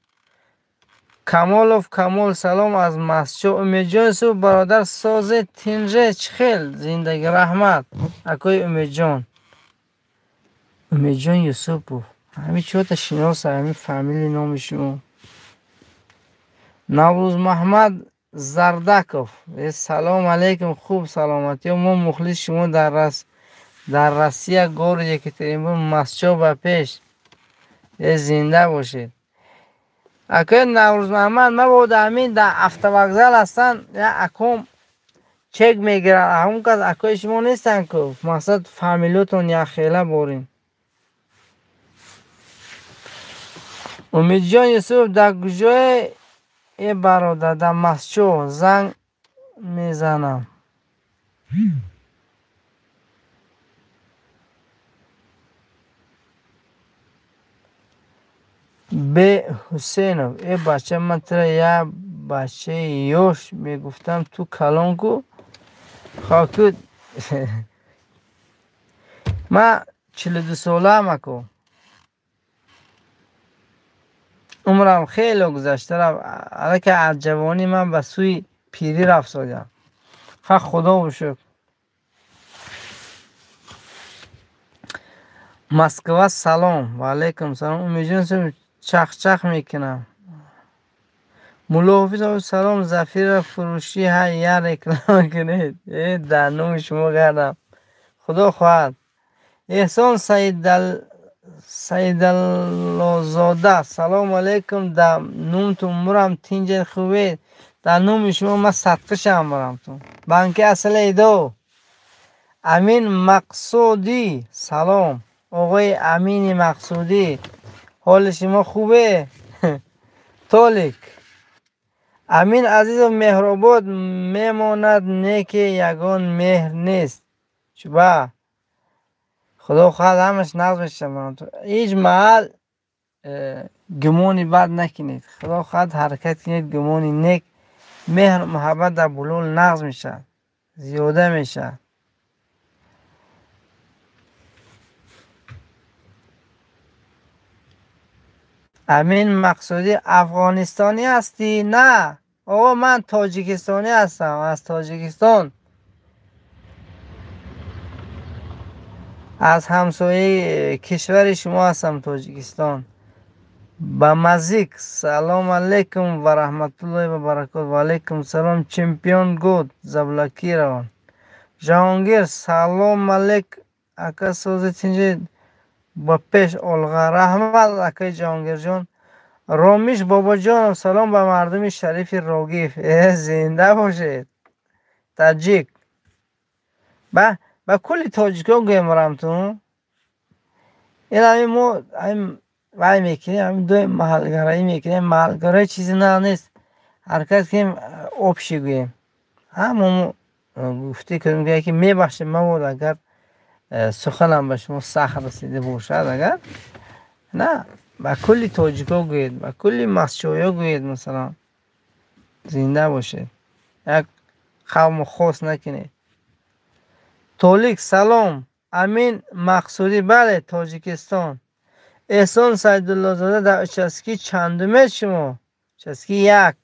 Камолов Камол, салом аз Масчо. Умидҷон Юсупов, бародар, созе тинже чӣ хел зиндагӣ? Раҳмат акои Умидҷон. Умидҷон Юсупов, ҳамин чиҳота шиноса, ҳамин фамилия номи шумо. Наврӯз Маҳмад Зардаков, салом алейкум. Хуб, саломатӣ. Мо мухлис шумо дар Россия, городи Екатеринбург. Масчо ба пеш, зинда бошед. Акои Наврӯз Маҳмад, мабода ҳамин дар автовокзал ҳастанд, як аком чек мегиранд. Ҳамон кас акои шумо нестанд ку, мақсад фамилиятон якхела борин. Умидҷон Юсупов, дар куҷое е бародар? Дар Масчо занг мезанам. Б. Ҳусейнов, э бача, ман тура як бачаи ёш мегуфтам, ту калон ку. Хоку ман 42 солаам аку. Умрам хеле гузашта рафт. Аллакай аз ҷавонӣ ман ба сӯи пирӣ рафтодам. Ха, худо шукр. Москва, салом. Ва алейкум салом. Умидҷон, чахчах мекунам. Муллоҳофиз, салом. Зафира фурӯшӣ ҳай, я реклама кунед. Э, дар номи шумо гардам, худо хоҳад. Эҳсон Саидаллозода, салому алейкум. Дар номтун мурам, тинҷед, хубед? Дар номи шумо ман садқишам марамтун. Банки асалайдо. Амин Мақсудӣ, салом. Оғои Амини Мақсудӣ, ҳоли шумо хубе? Толик Амин Азизов, Меҳробод мемонад, не ки ягон меҳр нест. Чуба худо хоҳад ҳамаш нағз мешавад. Ҳеҷ маҳал гумони бад накунед. Худо хоҳад ҳаракат кунед, гумони нек, меҳру муҳаббат дар булул нағз мешавад, зиёда мешавад. Амин Мақсудӣ, афғонистонӣ ҳастӣ? На оғо, ман тоҷикистонӣ ҳастам, аз Тоҷикистон, аз ҳамсояи кишвари шумо ҳастам, Тоҷикистон. Ба мазик, салом алейкум ва раҳматуллоҳи ва баракот. Ва алейкум салом. Чемпион год заблокирован. Ҷаҳонгир, салом алейк ака, сози тинҷи, ба пеш олға. Раҳмат, акаи Ҷаҳонгирҷон. Ромиш Бобоҷонов, салом ба мардуми шарифи Рогиф. Э, зинда бошед, таҷик. Ба кулли тоҷикон гӯем рамтун. Ин ҳамин мо вай мекунем, ҳамин доим маҳалгароӣ мекунем. Маҳалгароӣ чизи нав нест. Ҳаракат кунем, общий гӯем. Ҳама мо гуфтӣ кунем, ки мебахшед, мабод агар суханам ба шумо сахт расида бошад. Агар на, ба кулли тоҷико гӯед, ба кулли масчоё гӯед, масалан. Зинда бошед, як қавму хос накунед. Толик, салом. Амин Мақсудӣ, бале, Тоҷикистон. Эҳсон Сайдуллозода, дар участки чандумед шумо? Участки як.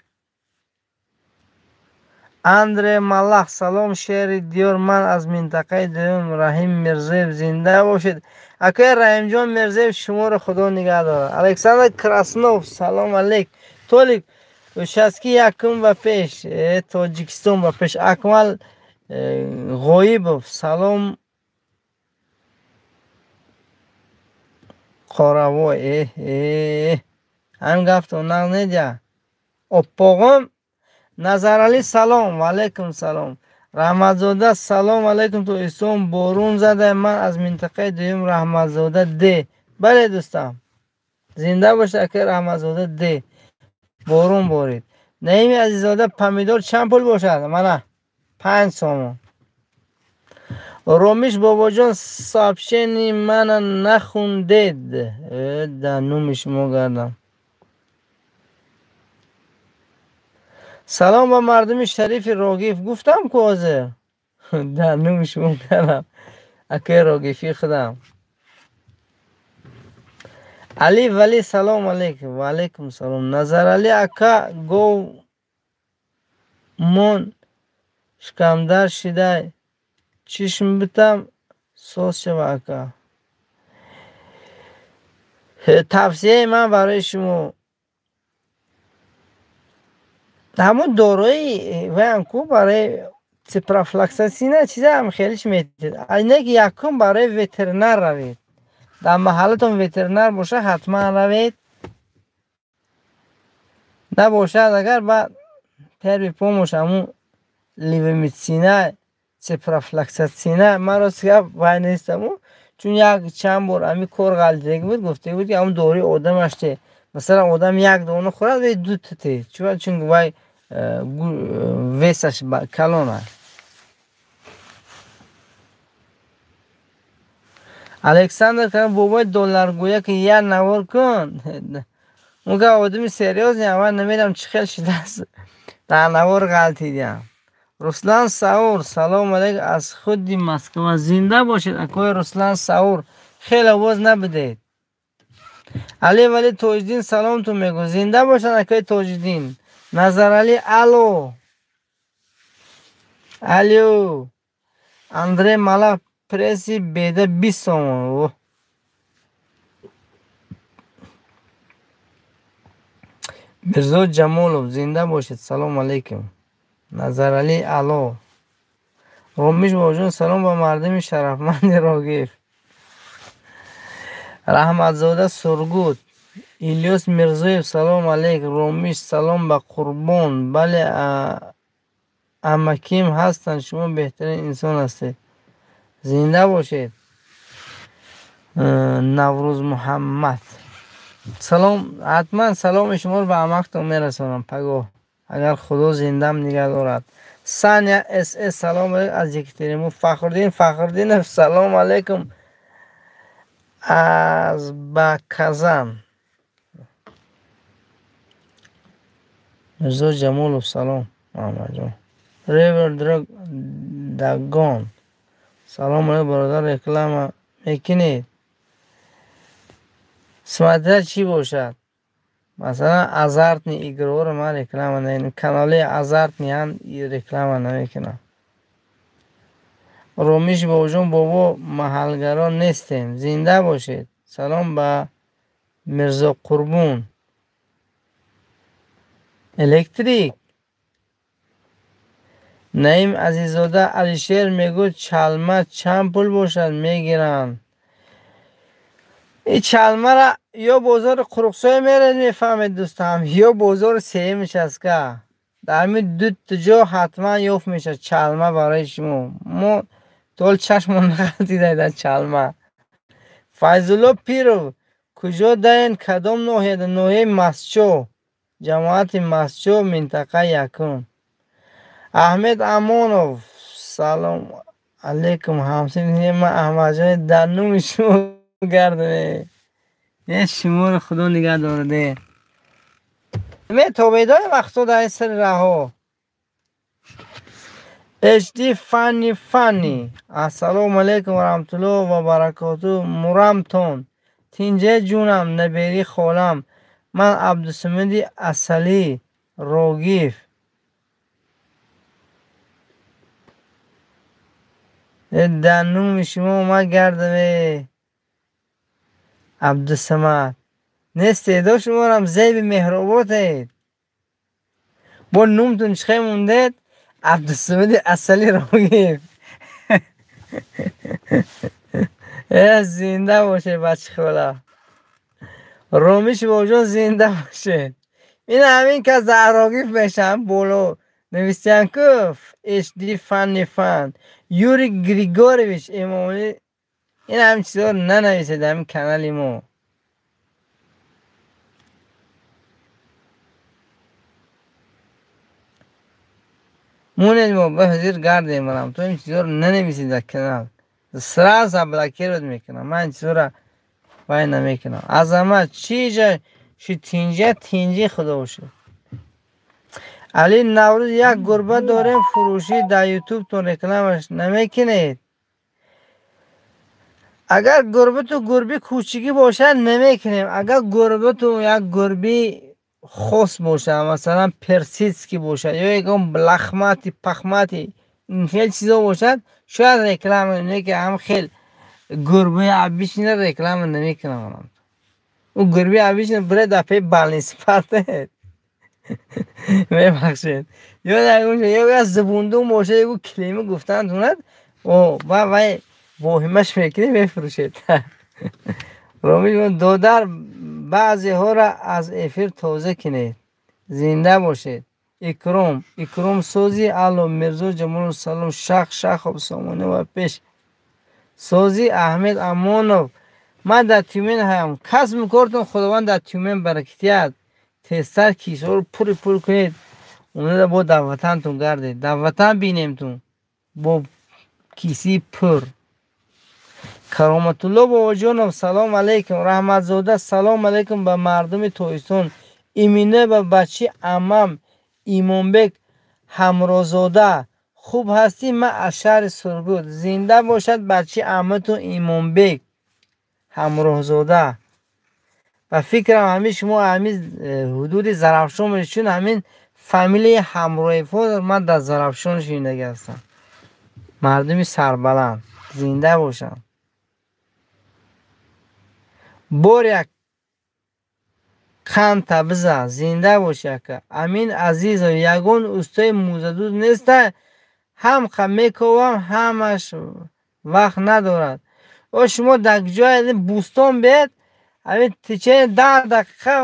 Андре Малах, салом, шери диёр, ман аз минтақаи дуюм, Раҳим Мирзоев. Зинда бошед, акои Раҳимҷон Мирзоев, шуморо худо нигаҳ дорад. Александр Краснов, салом алейк. Толик, участки якум ба пеш, Тоҷикистон ба пеш. Акмал Ғоибов, салом. Қоравой, э ҳамин гафтон нағз недя. Оппоғум Назаралӣ салом, ва алайкум салом. Раҳматзода салом алайкум, Тоҷикистон борун зада, ман аз минтақаи дуюм Раҳматзода Д. Бале дӯстам, зинда бошед акаи Раҳматзода Д. Борун борид. Наими Азиззода помидор чанд пул бошад? Мана 5 сомон. Ромиш бобоҷон сообщени мана нахундед. Да нуми шумо гардам. Салом ба мардуми шарифи Рогиф. Гуфтам ку ҳозир. Да нуми шумо гардам. Акаи Рогифи худам. Али Вали салом алейкум. Ва алейкум салом. Назарали ака гов мон шикамдар шидай. Чишм битам соз шава ака. Тавсияи ман барои шумо ҳамон дорои ваям ку барои ципрофлоксацина чизаам хелиш метед. Ине ки якум барои ветеринар равед. Дар маҳаллатон ветеринар боша ҳатман равед. Набошад агар ба первый помощь ҳамун левомицина, ципрофлоксацина ман рост гап вай нестаму, чун як чанд бор ҳамин кор ғалтидаги буд, гуфта буд ки ҳамун дорои одамаш те. Масалан одам як дона хӯрад вай ду та те. Чун вай весаш калон аст. Александр бобои долларгӯя ки як навор кун. Он га одами серьёзный, ман намедонам чӣ хел шудааст. Дар навор ғалтидиам. Руслан Саур салом алейкум аз худи Москва. Зинда бошед акои Руслан Саур. Хеле овоз набудед. Али Вали Тоҷиддин саломтон мегӯ. Зинда бошанд акои Тоҷиддин. Назарали алло. Алло. Андрей Малах пресси беда 20 сомон. Мирзо Ҷамолов зинда бошед. Салом алейкум. Назарали алло. Ромиш бобоҷон салом ба мардуми шарафманди Рогиф. Раҳматзода Сургут. Илёс Мирзоев салом алейкум. Ромиш салом ба Қурбон. Бале амаким ҳастанд, шумо беҳтарин инсон ҳастед. Зинда бошед. Наврӯз Муҳаммад салом. Ҳатман саломи шуморо ба амактон мерасонам пагоҳ, агар Худо зиндам нигаҳ дорад. Саня СС салом алейкум аз Екатеринбург. Фахруддин Фахруддинов салом алейкум аз Баказан. Мирзо Ҷамолов салом. Муҳаммадҷон. Ривер Драг Дагон салом алейкум бародар, реклама мекунед? Смотря чӣ бошад. Масалан азартный игроро ман реклама намекунам. Канали азартный ҳам реклама намекунам. Ромиш бобоҷон бобо маҳалгарон нестем. Зинда бошед. Салом ба Мирзо Қурбон. Электрик. Наим Азиззода Алишер мегӯяд чалма чанд пул бошад мегиранд. И чалмара ё бозори Қуруқсой меред мефаҳмед дӯстам, ё бозори сеюмиш аст ка. Дар ҳамин дута ҷо ҳатман ёфт мешавад чалма барои шумо. Мо то ҳол чашмон нағалтида дар чалма. Файзулло Пиров куҷо даен, кадом ноҳияда? Ноҳияи Масчо, ҷамоати Масчо, минтақаи якум. Аҳмед Амонов салом алейкум ҳамсин. Ман Аҳмадҷон дар нуми шумо гардам. Е шуморо Худо нигаҳ дорад. Метобедои вақто дар сари раҳо. HD Фанни Фанни ассалому алайкум ва раҳматуллоҳ ва баракоту. Мурамтон тинҷе ҷунам набери холам. Ман Абдусамиди Асалӣ Рогиф. Дар нуми шумо ман гардам. Абдусамад нестедо шуморам зеби меҳроботед. Бо нумтон чӣ хел мондед? Абдусамади Асалӣ Рогиф. Зинда бошед бачихола. Ромиш бобоҷон зинда бошед. Ин ҳамин кас дар Рогиф мешавад боло. Нависянков HD Funny Fun Юрий Григорьевич Эмомалӣ. Ин ҳамин чизҳоро нанависед ҳамин канали мо. Монед мо ба ҳозир гардем барам. То ин чизҳоро нанависед дар канал. Сразу заблокировать мекунам. Ман ин чизҳоро вай намекунам. Азамат чӣ ҷа ши тинҷа тинҷи худо бошад. Али Наврӯз як гурба дорем фурӯшӣ дар ютубтон рекламаш намекунед. Агар гурбату гурби кӯчикӣ бошад намекунем. Агар гурбату як гурби хос бошад, масалан персидский бошад ё ягон лахмати пахмати ин хел чизо бошад, шояд реклама не ки ҳам хел гурбаи обычный реклама намекунам. Ӯ гурбаи обычный бире дар пей больница партед. Мебахшед. Ё ё зибундум бошад, ягу килими гуфтан тунад, о ва вай воҳимаш мекунед мефурӯшед. Ромил додар баъзеҳоро аз эфир тоза кунед. Зинда бошед. Икром, Икром сози Алло Мирзо Ҷамолов салом Шах Шахов Сомонӣ ва пеш. Сози Аҳмед Амонов. Ман дар Тюмен ҳаям. Касбу кортон Худованд дар Тюмен баракатият. Тезтар кисҳоро пури пур кунед. Омада бо дар ватантон гардед. Дар ватан бинемтон бо кисии пур. Кароматулло Бобоҷонов салом алейкум. Раҳматзода салом алейкум ба мардуми Тоҷикистон. Имина ба бачи амам Имонбек Ҳамрозода. Хуб ҳастӣ? Ман аз шаҳри Сургут. Зинда бошад бачи аматун Имонбек Ҳамроҳзода. Ба фикрам ҳамин шумо ҳамин ҳудуди Зарафшон мешед, чун ҳамин фамилияи Ҳамроҳевҳо ман дар Зарафшон шинидагӣ ҳастам. Мардуми сарбаланд зинда бошанд. Бор як қанта биза, зинда бош яка. Амин Азизов ягон устои мӯзадӯз неста, ҳам мековам, ҳамаш вақт надорад. О шумо дар ҷои бӯстон биед, ҳамин течени 10 дақиқа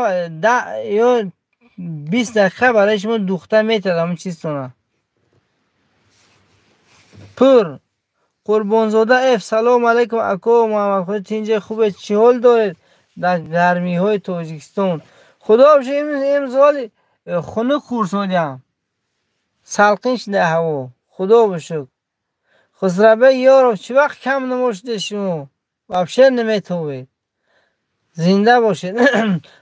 ё 20 дақиқа барои шумо духта метиҳад ҳамин чизтона. Пур Қурбонзода Ф салом алейкум ако Муҳаммадхоҷа тинҷе хубе чӣ ҳол доред дар гармиҳои Тоҷикистон? Худо бошад имсол хунук хурсодиам. Салқин шуда ҳаво. Худо бошук. Хусрабек Ёров чӣ вақт кам намошиде шумо? Вообще наметовед. Зинда бошед.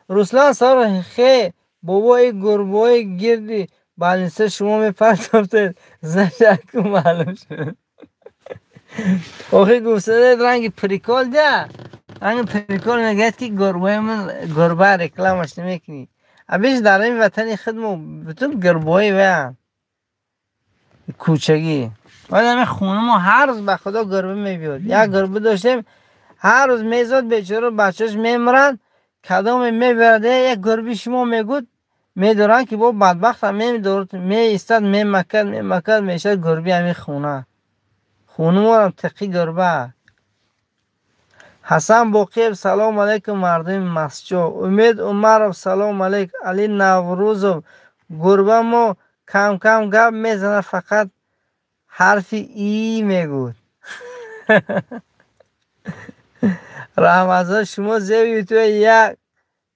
Руслан Саров хе бобои гурбаҳои гирди больница шумо мепартофтед. Зашаку маълум шуд. Охи гуфтадед ранги прикол да. Ранги прикол мегӯяд ки гурбаи ман гурба рекламаш намекунӣ. Абиш дар ин ватани худ мо бутун гурбаҳои ваянд. Кӯчагӣ. Ҳамин хона мо ҳар рӯз ба худо гурба мебиёд. Як гурба доштем, ҳар рӯз мезод, бечора бачааш мемиранд, кадоме мебарад, як гурби шумо мегӯд, медоранд ки бо бадбахтам мемедорад, меистад, мемакад, мемакад, мешавад гурби ҳамин хона. Хонуморам тиқи гурба. Ҳасан Боқиев салом алейкум мардуми Масҷо. Умед Умаров салом алейк. Али Наврӯзов гурба мо кам-кам гап мезанад, фақат ҳарфи и мегӯд. Раҳматзода шумо зеби ютуба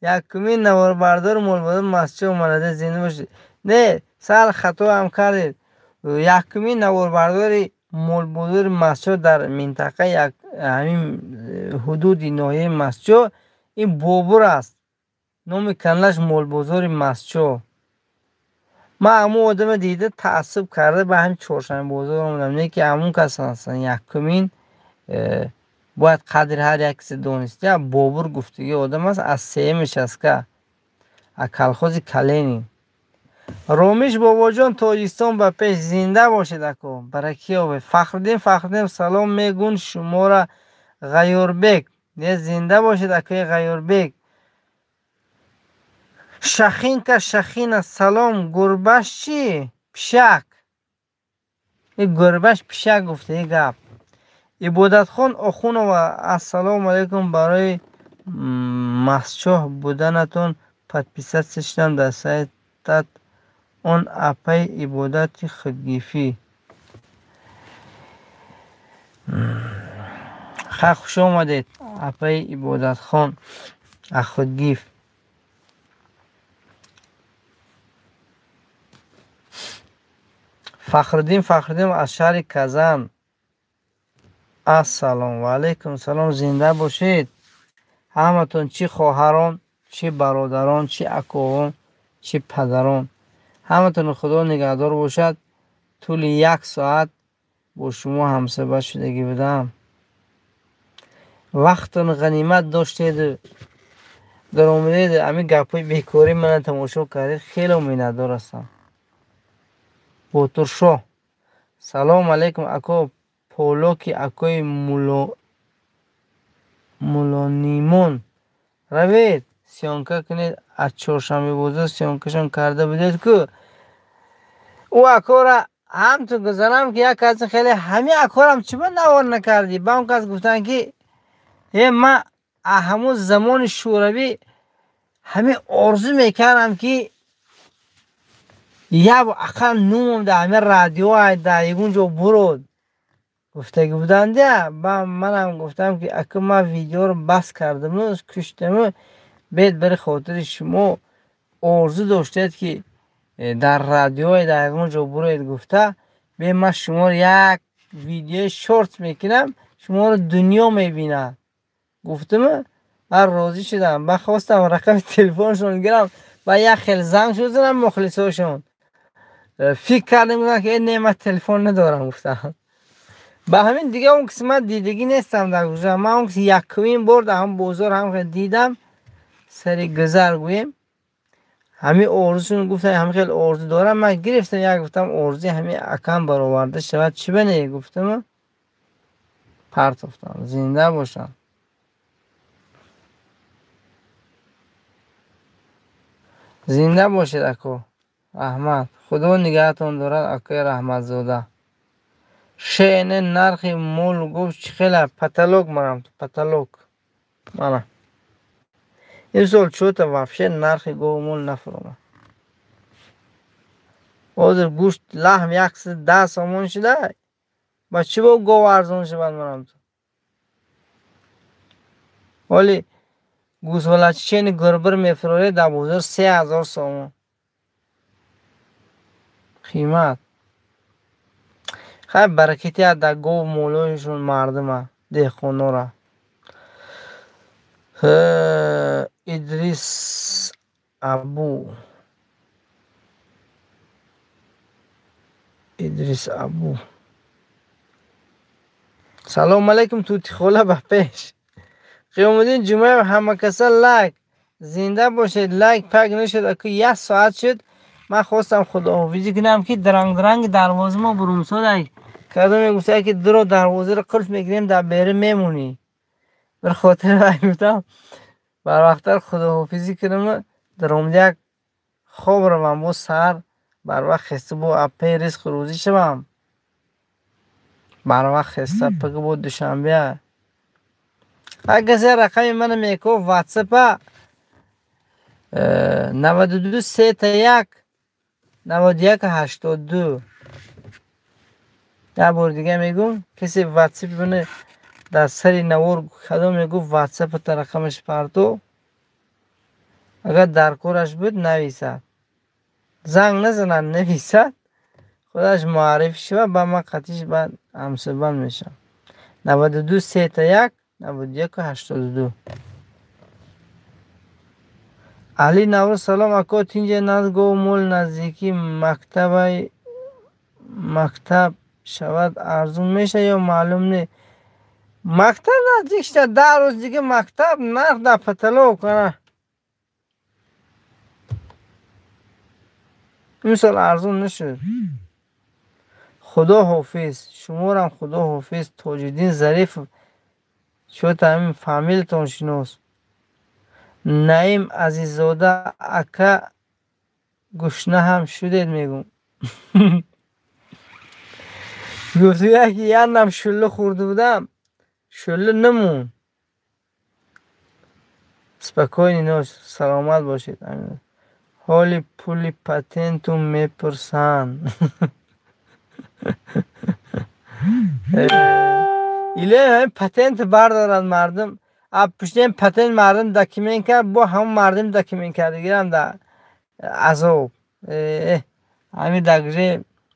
якумин наворбардори молбозори Масҷо омадаед, зинда бошед. Не, сар хато ҳам кардед. Якумин наворбардори молбозори Масҷо дар минтақа ҳамин ҳудуди ноҳияи Масҷо ин Бобур аст. Номи каналаш молбозори Масҷо. Ман ҳамон одаме дида таассуб карда ба ҳамин чоршанбебозор омадам. Не ки ҳамон кас ҳастанд. Якумин бояд қадри ҳар як кисе донист. Бобур гуфтагӣ одам аст аз сеюмиш аст ка аз колхози Каленин. Ромиш Бобоҷон Тоҷикистон ба пеш зинда бошед ако. Баракӣ ёбед. Фахриддин Фахриддин салом мегӯн шуморо Ғайёрбек. Не зинда бошед акои Ғайёрбек. Шахинка Шахина салом гурбаш чӣ? Пишак. Ин гурбаш пишак гуфта ин гап. Ибодатхон Охунова ассалому алайкум барои масчоҳ буданатон подписаться шудам дар сайтат Он апаи ибодати худгифӣ. Ха, хуш омадед, апаи Ибодатхон аз Худгиф. Фахриддин Фахриддин аз шаҳри Казан. Ассалому алайкум салом, зинда бошед. Ҳаматон, чӣ хоҳарон, чӣ бародарон, чӣ акоҳон, чӣ падарон. Ҳаматон Худо нигаҳдор бошад. Тӯли як соат бо шумо ҳамсӯҳбат шудагӣ будам. Вақтон ғанимат доштеду даромадед, ҳамин гапҳои бекорӣ мана тамошо кардед, хеле миннатдор ҳастам. Ботуршоҳ. Салому алайкум, ако Полоки акои Мулонимон. Равед, съёмка кунед, аз Чоршанбебозор съёмкашон карда будед ку. Ӯ акора ҳамтун гузарам ки як каси хеле ҳамин акорам чӣ ба навор накардӣ? Ба он кас гуфтанд ки е ман аз ҳамун замони Шӯравӣ ҳамин орзу мекардам ки як ақал нумам дар ҳамин радио дар ягон ҷо бурод. Гуфтагӣ будандя, ба манам гуфтам ки ака ман видеоро бас кардаму куштаму бед бари хотири шумо орзу доштед ки дар радиое дар ягон ҷо буроед гуфта, бе ман шуморо як видеои шорт мекунам, шуморо дунё мебинад. Гуфтаму ман розӣ шудам. Ба хостам рақами телефоншон гирам, ба як хел занг шуд занам мухлисошон. Фикр кардам гуфтам ки не, ман телефон надорам гуфтам. Ба ҳамин дига он киси ман дидагӣ нестам дар гузар. Ман он киси якумин бор дар ҳамон бозор ҳам хел дидам, сари гузар гӯем. Ҳамин орзушон гуфтам, ҳамин хел орзу дорам. Ман гирифтам, як гуфтам орзуи ҳамин акам бароварда шавад, чӣ ба не гуфтаму партофтам. Зинда бошам. Зинда бошед, ако. Раҳмат. Худо нигаҳатон дорад, акои Раҳматзода. Шене нархи мол гуфт чӣ хела? Потолок марам, потолок. Мана. Имсол чӯта вообще нархи гову мол нафуромад. Ҳозир гӯшт лаҳм 110 сомон шуда. Ба чӣ бо гов арзон шавад марам ту? Ҳоли гӯсолачи чени гурбир мефуроред дар бозор 3000 сомон. Қимат. Хай баракати дар гов молоишон мардума, деҳқонора. Идрис Абу. Идрис Абу. Салому алайкум, тутихола ба пеш. Қиёмуддин Ҷумаев, ҳама каса лайк. Зинда бошед, лайк пак нашуд, аку як соат шуд. Ман хостам худоҳофизӣ кунам ки дранг-дранги дарвоза мо бурумсодай. Кадом мегуфта ки дуро дарвозаро қулф мекунем, дар берун мемонӣ. Бір хотир вай гуфтам, барвақттар худоҳофизӣ кунам, даромад як хоб равам, бо саҳар барвақт хеста бо аппаи ризқу рӯзӣ шавам. Барвақт хеста пага бо Душанбеа. Агар касе рақами мана меков ватсапа 92 3 1 91 82. Як бор дига мегӯм, касе ватсапи мана дар сари навор кадом мегуфт ватсапата рақамаш парто, агар дар кораш буд нависад, занг назанад, нависад, худаш муаррифӣ шавад, ба ман қатиш баъд ҳамсӯҳбат мешавам. 92 3 1 91 82. Али Наврӯз, салом ако, тинҷа наз гову мол наздики мактаб шавад арзон мешавад ё маълум не? Мактаб наздик шуда, 10 рӯз дига мактаб, нарх дар потолок. Ана имсол арзон нашуд. Худо ҳофиз, шуморам худо ҳофиз. Тоҷиддин Зарифов, чӯта ҳамин фамилитон шинос. Наим Азиззода, ака гушна ҳам шудед мегӯм. Гуфту яки як нам шӯлла хӯрда будам, шӯлла намонд. Спокойной ночи, саломат бошед. Ҳоли пули патенту мепурсанд. Илоҳим патент бардорад мардум. Пуштаи патент мардум документ кард, бо ҳамон мардум документ кардагирам дар азоб. Ҳамин дагже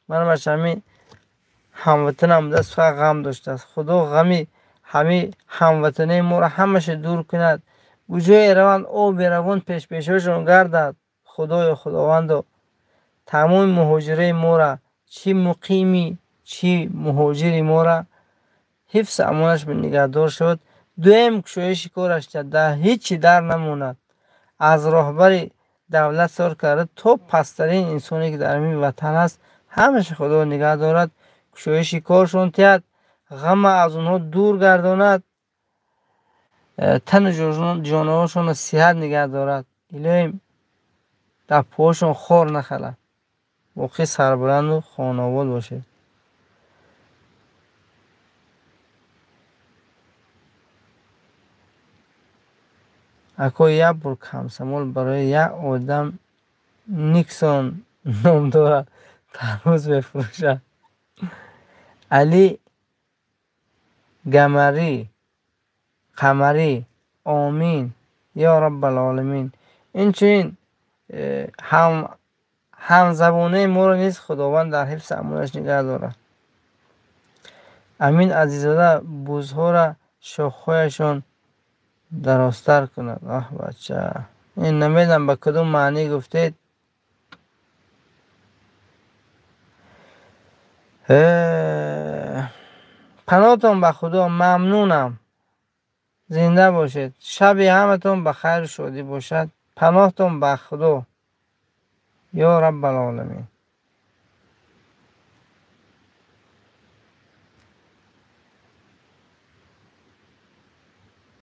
манаш ҳамин ҳамватанам будааст, фақат ғам доштааст. Худо ғами ҳамин ҳамватанои моро ҳамаша дур кунад. Куҷое раванд, оби равон пешпешошон гардад. Худоё, Худовандо, тамоми муҳоҷирои моро, чӣ муқими, чӣ муҳоҷири моро ҳифз амонаш нигаҳдор шавад. Дуюм кушоиши кораш дар ҳеҷ чӣ дар намонад. Аз роҳбари давлат сор карда то пасттарин инсоне ки дар ҳамин ватан аст, ҳамаша Худо нигаҳ дорад, кушоиши коршон тиҳад, ғама аз онҳо дур гардонад, тану ҷонҳошонро сиҳат нигаҳ дорад. Илоҳим дар поҳошон хор нахалад. Боқӣ сарбаланду хонаобод бошед. Ако як бор комсомол барои як одам Никсон ном дорад, тарбуз мефурӯшад. Али Гамарӣ Қамарӣ, омин ё Раббалоламин. Инчунин ҳамзабонаи моро низ Худованд дар ҳифзи амонаш нигаҳ дорад. Амин Азиззода бузҳоро шохҳояшон дарозтар кунад. Аҳ бача, ин намедонам ба кадом маънӣ гуфтед. Паноҳтон ба Худо, мамнунам. Зинда бошед. Шаби ҳаматон ба хайру шодӣ бошад. Паноҳтон ба Худо. Ё Раббалоламин.